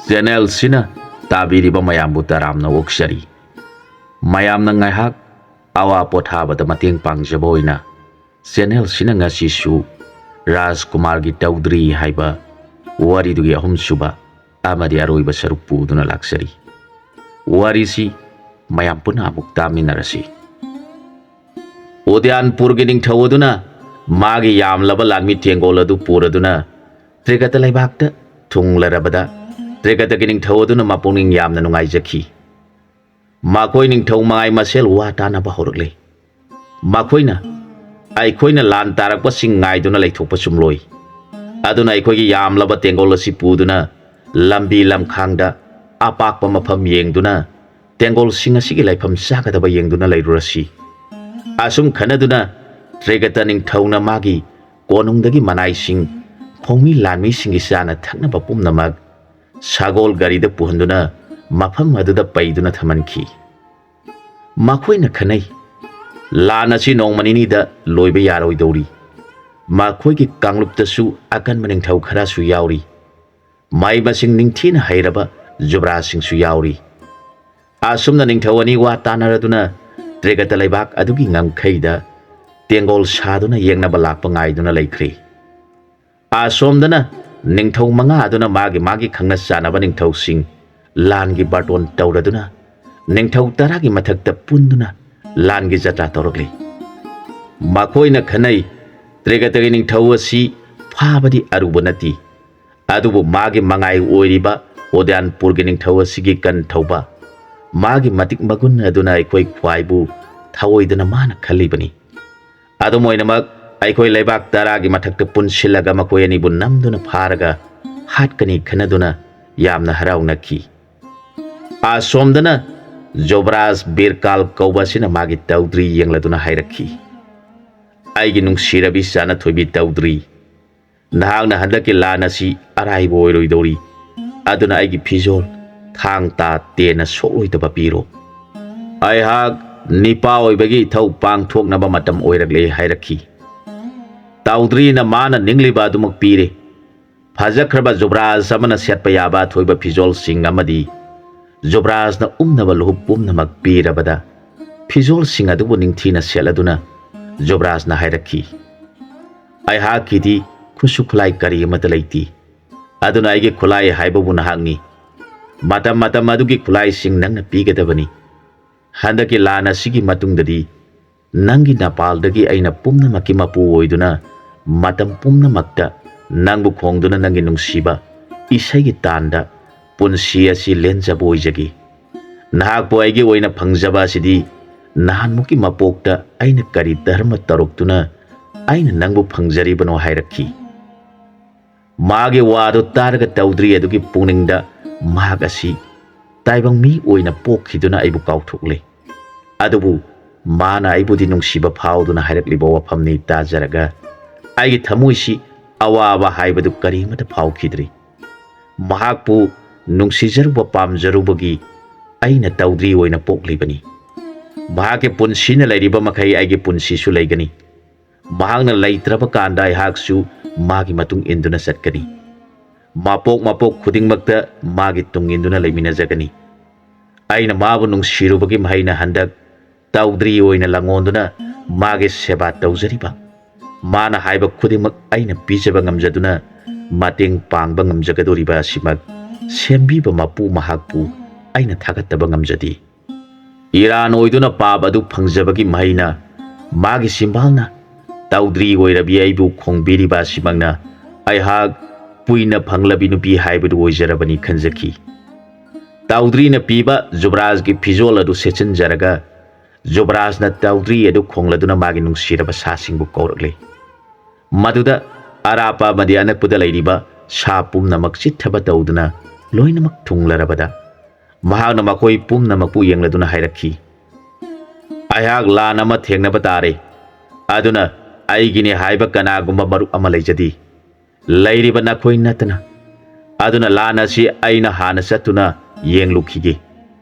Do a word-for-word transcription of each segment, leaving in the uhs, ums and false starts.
ꯆꯦꯅꯦꯜꯁꯤꯅ ꯇꯥꯕꯤꯔꯤꯕ ꯃꯌꯥꯝꯕꯨ ꯇꯔꯥꯝꯅ ꯑꯣꯛꯆꯔꯤ꯫ ꯃꯌꯥꯝꯅ ꯉꯥꯏꯍꯥꯛ ꯑꯋꯥ ꯄꯣꯊꯥꯕꯗ ꯃꯇꯦꯡ ꯄꯥꯡꯖꯕ ꯑꯣꯏꯅ ꯆꯦꯅꯦꯜꯁꯤꯅ ꯉꯁꯤꯁꯨ ꯔꯥꯖꯀꯨꯃꯥꯔꯒꯤ ꯇꯧꯗ꯭ꯔꯤ ꯍꯥꯏꯕ ꯋꯥꯔꯤꯗꯨꯒꯤ ꯑꯍꯨꯝꯁꯨꯕ ꯑꯃꯗꯤ ꯑꯔꯣꯏꯕ ꯁꯔꯨꯛ ꯄꯨꯗꯨꯅ ꯂꯥꯛꯆꯔꯤ꯫ ꯋꯥꯔꯤꯁꯤ ꯃꯌꯥꯝ ꯄꯨꯟꯅ ꯑꯃꯨꯛ ꯇꯥꯃꯤꯟꯅꯔꯁꯤ꯫ ꯎꯗꯌꯥꯟꯄꯨꯔꯒꯤ ꯅꯤꯡꯊꯧ ꯑꯗꯨꯅ ꯃꯥꯒꯤ ꯌꯥꯝꯂꯕ ꯂꯥꯟꯃꯤ ꯇꯦꯡꯒꯣꯜ ꯑꯗꯨ ꯄꯨꯔꯗꯨꯅ ꯇ꯭ꯔꯤꯒꯇ ꯂꯩꯕꯥꯛꯇ ꯊꯨꯡꯂꯔꯕꯗ, ꯇ꯭ꯔꯤꯒꯇꯒꯤ ꯅꯤꯡꯊꯧ ꯑꯗꯨꯅ ꯃꯄꯨꯛꯅꯤꯡ ꯌꯥꯝꯅ ꯅꯨꯡꯉꯥꯏꯖꯈꯤ꯫ ꯃꯈꯣꯏ ꯅꯤꯡꯊꯧ ꯃꯉꯥꯏ ꯃꯁꯦꯜ ꯋꯥ ꯇꯥꯅꯕ ꯍꯧꯔꯛꯂꯦ꯫ ꯃꯈꯣꯏꯅ, "ꯑꯩꯈꯣꯏꯅ ꯂꯥꯟ ꯇꯥꯔꯛꯄꯁꯤꯡ ꯉꯥꯏꯗꯨꯅ ꯂꯩꯊꯣꯛꯄ ꯆꯨꯝꯂꯣꯏ꯫ ꯑꯗꯨꯅ ꯑꯩꯈꯣꯏꯒꯤ ꯌꯥꯝꯂꯕ ꯇꯦꯡꯒꯣꯜ ꯑꯁꯤ ꯄꯨꯗꯨꯅ ꯂꯝꯕꯤ ꯂꯝꯈꯥꯡꯗ ꯑꯄꯥꯛꯄ ꯃꯐꯝ ꯌꯦꯡꯗꯨꯅ ꯇꯦꯡꯒꯣꯜꯁꯤꯡ ꯑꯁꯤꯒꯤ ꯂꯩꯐꯝ ꯆꯥꯒꯗꯕ ꯌꯦꯡꯗꯨꯅ ꯂꯩꯔꯨꯔꯁꯤ꯫" ꯑꯁꯨꯝ ꯈꯟꯅꯗꯨꯅ ꯇ꯭ꯔꯤꯒꯇ ꯅꯤꯡꯊꯧꯅ ꯃꯥꯒꯤ ꯀꯣꯅꯨꯡꯗꯒꯤ ꯃꯅꯥꯏꯁꯤꯡ, ꯈꯣꯡꯃꯤ ꯂꯥꯟꯃꯤꯁꯤꯡꯒꯤ ꯆꯥꯅ ꯊꯛꯅꯕ ꯄꯨꯝꯅꯃꯛ ꯁꯒꯣꯜ ꯒꯥꯔꯤꯗ ꯄꯨꯍꯟꯗꯨꯅ ꯃꯐꯝ ꯑꯗꯨꯗ ꯄꯩꯗꯨꯅ ꯊꯝꯍꯟꯈꯤ꯫ ꯃꯈꯣꯏꯅ ꯈꯟꯅꯩ, "ꯂꯥꯟ ꯑꯁꯤ ꯅꯣꯡꯃ ꯅꯤꯅꯤꯗ ꯂꯣꯏꯕ ꯌꯥꯔꯣꯏꯗꯧꯔꯤ꯫ ꯃꯈꯣꯏꯒꯤ ꯀꯥꯡꯂꯨꯞꯇꯁꯨ ꯑꯀꯟꯕ ꯅꯤꯡꯊꯧ ꯈꯔꯁꯨ ꯌꯥꯎꯔꯤ꯫ ꯃꯍꯩ ꯃꯁꯤꯡ ꯅꯤꯡꯊꯤꯅ ꯍꯩꯔꯕ ꯖꯨꯕ꯭ꯔꯥꯖꯁꯤꯡꯁꯨ ꯌꯥꯎꯔꯤ꯫" ꯑꯁꯨꯝꯅ ꯅꯤꯡꯊꯧ ꯑꯅꯤ ꯋꯥ ꯇꯥꯅꯔꯗꯨꯅ ꯇ꯭ꯔꯤꯒꯇ ꯂꯩꯕꯥꯛ ꯑꯗꯨꯒꯤ ꯉꯝꯈꯩꯗ ꯇꯦꯡꯒꯣꯜ ꯁꯥꯗꯨꯅ ꯌꯦꯡꯅꯕ ꯂꯥꯛꯄ ꯉꯥꯏꯗꯨꯅ ꯂꯩꯈ꯭ꯔꯦ꯫ ꯑꯁꯣꯝꯗꯅ ꯅꯤꯡꯊꯧ ꯃꯉꯥ ꯑꯗꯨꯅ ꯃꯥꯒꯤ ꯃꯥꯒꯤ ꯈꯪꯅ ꯆꯥꯟꯅꯕ ꯅꯤꯡꯊꯧꯁꯤꯡ ꯂꯥꯟꯒꯤ ꯕꯥꯔꯇꯣꯟ ꯇꯧꯔꯗꯨꯅ ꯅꯤꯡꯊꯧ ꯇꯔꯥꯒꯤ ꯃꯊꯛꯇ ꯄꯨꯟꯗꯨꯅ ꯂꯥꯟꯒꯤ ꯖꯇ꯭ꯔꯥ ꯇꯧꯔꯛꯂꯤ꯫ ꯃꯈꯣꯏꯅ ꯈꯟꯅꯩ, "ꯇ꯭ꯔꯤꯒꯇꯒꯤ ꯅꯤꯡꯊꯧ ꯑꯁꯤ ꯐꯥꯕꯗꯤ ꯑꯔꯨꯕ ꯅꯠꯇꯦ, ꯑꯗꯨꯕꯨ ꯃꯥꯒꯤ ꯃꯉꯥꯏ ꯑꯣꯏꯔꯤꯕ ꯎꯗꯌꯥꯟꯄꯨꯔꯒꯤ ꯅꯤꯡꯊꯧ ꯑꯁꯤꯒꯤ ꯀꯟ ꯊꯧꯕ, ꯃꯥꯒꯤ ꯃꯇꯤꯛ ꯃꯒꯨꯟ ꯑꯗꯨꯅ ꯑꯩꯈꯣꯏ ꯈ꯭ꯋꯥꯏꯕꯨ ꯊꯑꯣꯏꯗꯅ ꯃꯥꯅ ꯈꯜꯂꯤꯕꯅꯤ꯫ ꯑꯗꯨꯝ ꯑꯣꯏꯅꯃꯛ, ꯑꯩꯈꯣꯏ ꯂꯩꯕꯥꯛ ꯇꯔꯥꯒꯤ ꯃꯊꯛꯇ ꯄꯨꯟꯁꯤꯜꯂꯒ ꯃꯈꯣꯏ ꯑꯅꯤꯕꯨ ꯅꯝꯗꯨꯅ ꯐꯥꯔꯒ ꯍꯥꯠꯀꯅꯤ ꯈꯟꯅꯗꯨꯅ ꯌꯥꯝꯅ ꯍꯔꯥꯎꯅꯈꯤ꯫" ꯑꯁꯣꯝꯗꯅ ꯖꯣꯕ꯭ꯔꯥꯖ ꯕꯤꯔꯀꯥꯜ ꯀꯧꯕ ꯑꯁꯤꯅ ꯃꯥꯒꯤ ꯇꯧꯗ꯭ꯔꯤ ꯌꯦꯡꯂꯗꯨꯅ ꯍꯥꯏꯔꯛꯈꯤ, "ꯑꯩꯒꯤ ꯅꯨꯡꯁꯤꯔꯕꯤ ꯆꯥꯅꯊꯣꯏꯕꯤ ꯇꯧꯗ꯭ꯔꯤ, ꯅꯍꯥꯛꯅ ꯍꯟꯗꯛꯀꯤ ꯂꯥꯟ ꯑꯁꯤ ꯑꯔꯥꯏꯕ ꯑꯣꯏꯔꯣꯏꯗꯧꯔꯤ꯫ ꯑꯗꯨꯅ ꯑꯩꯒꯤ ꯐꯤꯖꯣꯜ, ꯊꯥꯡ ꯇꯥ ꯇꯦꯟꯅ ꯁꯣꯛꯂꯣꯏꯗꯕ ꯄꯤꯔꯣ꯫ ꯑꯩꯍꯥꯛ ꯅꯤꯄꯥ ꯑꯣꯏꯕꯒꯤ ꯏꯊꯧ ꯄꯥꯡꯊꯣꯛꯅꯕ ꯃꯇꯝ ꯑꯣꯏꯔꯛꯂꯦ" ꯍꯥꯏꯔꯛꯈꯤ꯫ ꯇꯧꯗ꯭ꯔꯤꯅ ꯃꯥꯅ ꯅꯤꯡꯂꯤꯕ ꯑꯗꯨꯃꯛ ꯄꯤꯔꯦ꯫ ꯐꯖꯈ꯭ꯔꯕ ꯖꯨꯕ꯭ꯔꯥꯖ ꯑꯃꯅ ꯁꯦꯠꯄ ꯌꯥꯕ ꯑꯊꯣꯏꯕ ꯐꯤꯖꯣꯜꯁꯤꯡ ꯑꯃꯗꯤ ꯖꯨꯕ꯭ꯔꯥꯖꯅ ꯎꯞꯅꯕ ꯂꯨꯍꯨꯞ ꯄꯨꯝꯅꯃꯛ ꯄꯤꯔꯕꯗ, ꯐꯤꯖꯣꯜꯁꯤꯡ ꯑꯗꯨꯕꯨ ꯅꯤꯡꯊꯤꯅ ꯁꯦꯠꯂꯗꯨꯅ ꯖꯨꯕ꯭ꯔꯥꯖꯅ ꯍꯥꯏꯔꯛꯈꯤ, "ꯑꯩꯍꯥꯛꯀꯤꯗꯤ ꯈꯨꯠꯁꯨ ꯈꯨꯠꯂꯥꯏ ꯀꯔꯤ ꯑꯃꯠꯇ ꯂꯩꯇꯦ꯫ ꯑꯗꯨꯅ ꯑꯩꯒꯤ ꯈꯨꯠꯂꯥꯏ ꯍꯥꯏꯕꯕꯨ ꯅꯍꯥꯛꯅꯤ꯫ ꯃꯇꯝ ꯃꯇꯝ ꯑꯗꯨꯒꯤ ꯈꯨꯠꯂꯥꯏꯁꯤꯡ ꯅꯪꯅ ꯄꯤꯒꯗꯕꯅꯤ꯫ ꯍꯟꯗꯛꯀꯤ ꯂꯥꯟ ꯑꯁꯤꯒꯤ ꯃꯇꯨꯡꯗꯗꯤ ꯅꯪꯒꯤ ꯅꯄꯥꯜꯗꯒꯤ ꯑꯩꯅ ꯄꯨꯝꯅꯃꯛꯀꯤ ꯃꯄꯨ ꯑꯣꯏꯗꯨꯅ ꯃꯇꯝ ꯄꯨꯝꯅꯃꯛꯇ ꯅꯪꯕꯨ ꯈꯣꯡꯗꯨꯅ ꯅꯪꯒꯤ ꯅꯨꯡꯁꯤꯕ ꯏꯁꯩꯒꯤ ꯇꯥꯟꯗ ꯄꯨꯟꯁꯤ ꯑꯁꯤ ꯂꯦꯟꯖꯕ ꯑꯣꯏꯖꯒꯦ꯫ ꯅꯍꯥꯛꯄꯨ ꯑꯩꯒꯤ ꯑꯣꯏꯅ ꯐꯪꯖꯕ ꯑꯁꯤꯗꯤ ꯅꯍꯥꯟꯃꯨꯛꯀꯤ ꯃꯄꯣꯛꯇ ꯑꯩꯅ ꯀꯔꯤ ꯙꯔꯃ ꯇꯧꯔꯛꯇꯨꯅ ꯑꯩꯅ ꯅꯪꯕꯨ ꯐꯪꯖꯔꯤꯕꯅꯣ?" ꯍꯥꯏꯔꯛꯈꯤ꯫ ꯃꯥꯒꯤ ꯋꯥꯗꯨ ꯇꯥꯔꯒ ꯇꯧꯗ꯭ꯔꯤ ꯑꯗꯨꯒꯤ ꯄꯨꯛꯅꯤꯡꯗ ꯃꯍꯥꯛ ꯑꯁꯤ ꯇꯥꯏꯕꯪ ꯃꯤ ꯑꯣꯏꯅ ꯄꯣꯛꯈꯤꯗꯨꯅ ꯑꯩꯕꯨ ꯀꯥꯎꯊꯣꯛꯂꯦ꯫ ꯑꯗꯨꯕꯨ ꯃꯥꯅ ꯑꯩꯕꯨꯗꯤ ꯅꯨꯡꯁꯤꯕ ꯐꯥꯎꯗꯨꯅ ꯍꯥꯏꯔꯛꯂꯤꯕ ꯋꯥꯐꯝꯅꯤ ꯇꯥꯖꯔꯒ ꯑꯩꯒꯤ ꯊꯃꯣꯏꯁꯤ ꯑꯋꯥꯕ ꯍꯥꯏꯕꯗꯨ ꯀꯔꯤꯃꯠꯇ ꯐꯥꯎꯈꯤꯗ꯭ꯔꯤ꯫ ꯃꯍꯥꯛꯄꯨ ꯅꯨꯡꯁꯤꯖꯔꯨꯕ ꯄꯥꯝꯖꯔꯨꯕꯒꯤ ꯑꯩꯅ ꯇꯧꯗ꯭ꯔꯤ ꯑꯣꯏꯅ ꯄꯣꯛꯂꯤꯕꯅꯤ꯫ ꯃꯍꯥꯛꯀꯤ ꯄꯨꯟꯁꯤꯅ ꯂꯩꯔꯤꯕ ꯃꯈꯩ ꯑꯩꯒꯤ ꯄꯨꯟꯁꯤꯁꯨ ꯂꯩꯒꯅꯤ꯫ ꯃꯍꯥꯛꯅ ꯂꯩꯇ꯭ꯔꯕ ꯀꯥꯟꯗ ꯑꯩꯍꯥꯛꯁꯨ ꯃꯥꯒꯤ ꯃꯇꯨꯡ ꯏꯟꯗꯨꯅ ꯆꯠꯀꯅꯤ꯫ ꯃꯄꯣꯛ ꯃꯄꯣꯛ ꯈꯨꯗꯤꯡꯃꯛꯇ ꯃꯥꯒꯤ ꯇꯨꯡ ꯏꯟꯗꯨꯅ ꯂꯩꯃꯤꯟꯅꯖꯒꯅꯤ꯫ ꯑꯩꯅ ꯃꯥꯕꯨ ꯅꯨꯡꯁꯤꯔꯨꯕꯒꯤ ꯃꯍꯩꯅ ꯍꯟꯗꯛ ꯇꯧꯗ꯭ꯔꯤ ꯑꯣꯏꯅ ꯂꯥꯡꯑꯣꯟꯗꯨꯅ ꯃꯥꯒꯤ ꯁꯦꯕꯥ ꯇꯧꯖꯔꯤꯕ, ꯃꯥꯅ ꯍꯥꯏꯕ ꯈꯨꯗꯤꯡꯃꯛ ꯑꯩꯅ ꯄꯤꯖꯕ ꯉꯝꯖꯗꯨꯅ ꯃꯇꯦꯡ ꯄꯥꯡꯕ ꯉꯝꯖꯒꯗꯧꯔꯤꯕ ꯑꯁꯤꯃꯛ ꯁꯦꯝꯕꯤꯕ ꯃꯄꯨ ꯃꯍꯥꯛꯄꯨ ꯑꯩꯅ ꯊꯥꯒꯠꯇꯕ ꯉꯝꯖꯗꯦ꯫ ꯏꯔꯥꯟ ꯑꯣꯏꯗꯨꯅ ꯄꯥꯞ ꯑꯗꯨ ꯐꯪꯖꯕꯒꯤ ꯃꯍꯩꯅ ꯃꯥꯒꯤ ꯆꯤꯝꯕꯥꯜꯅ ꯇꯧꯗ꯭ꯔꯤ ꯑꯣꯏꯔꯕꯤ ꯑꯩꯕꯨ ꯈꯣꯡꯕꯤꯔꯤꯕ ꯑꯁꯤꯃꯛꯅ ꯑꯩꯍꯥꯛ ꯄꯨꯏꯅ ꯐꯪꯂꯕꯤ ꯅꯨꯄꯤ ꯍꯥꯏꯕꯗꯨ ꯑꯣꯏꯖꯔꯕꯅꯤ ꯈꯟꯖꯈꯤ꯫ ꯇꯧꯗ꯭ꯔꯤꯅ ꯄꯤꯕ ꯖꯨꯕ꯭ꯔꯥꯖꯒꯤ ꯐꯤꯖꯣꯜ ꯑꯗꯨ ꯁꯦꯠꯆꯤꯟꯖꯔꯒ ꯖꯨꯕ꯭ꯔꯥꯖꯅ ꯇꯧꯗ꯭ꯔꯤ ꯑꯗꯨ ꯈꯣꯡꯂꯗꯨꯅ ꯃꯥꯒꯤ ꯅꯨꯡꯁꯤꯔꯕ ꯁꯥꯁꯤꯡꯕꯨ ꯀꯧꯔꯛꯂꯦ꯫ ꯃꯗꯨꯗ ꯑꯔꯥꯞꯄ ꯑꯃꯗꯤ ꯑꯅꯛꯄꯗ ꯂꯩꯔꯤꯕ ꯁꯥ ꯄꯨꯝꯅꯃꯛ ꯆꯤꯠꯊꯕ ꯇꯧꯗꯨꯅ ꯂꯣꯏꯅꯃꯛ ꯊꯨꯡꯂꯔꯕꯗ ꯃꯍꯥꯛꯅ ꯃꯈꯣꯏ ꯄꯨꯝꯅꯃꯛꯄꯨ ꯌꯦꯡꯂꯗꯨꯅ ꯍꯥꯏꯔꯛꯈꯤ, "ꯑꯩꯍꯥꯛ ꯂꯥꯟ ꯑꯃ ꯊꯦꯡꯅꯕ ꯇꯥꯔꯦ꯫ ꯑꯗꯨꯅ ꯑꯩꯒꯤꯅꯤ ꯍꯥꯏꯕ ꯀꯅꯥꯒꯨꯝꯕ ꯃꯔꯨꯞ ꯑꯃ ꯂꯩꯖꯗꯦ꯫ ꯂꯩꯔꯤꯕ ꯅꯈꯣꯏ ꯅꯠꯇꯅ꯫ ꯑꯗꯨꯅ ꯂꯥꯟ ꯑꯁꯤ ꯑꯩꯅ ꯍꯥꯟꯅ ꯆꯠꯇꯨꯅ ꯌꯦꯡꯂꯨꯈꯤꯒꯦ꯫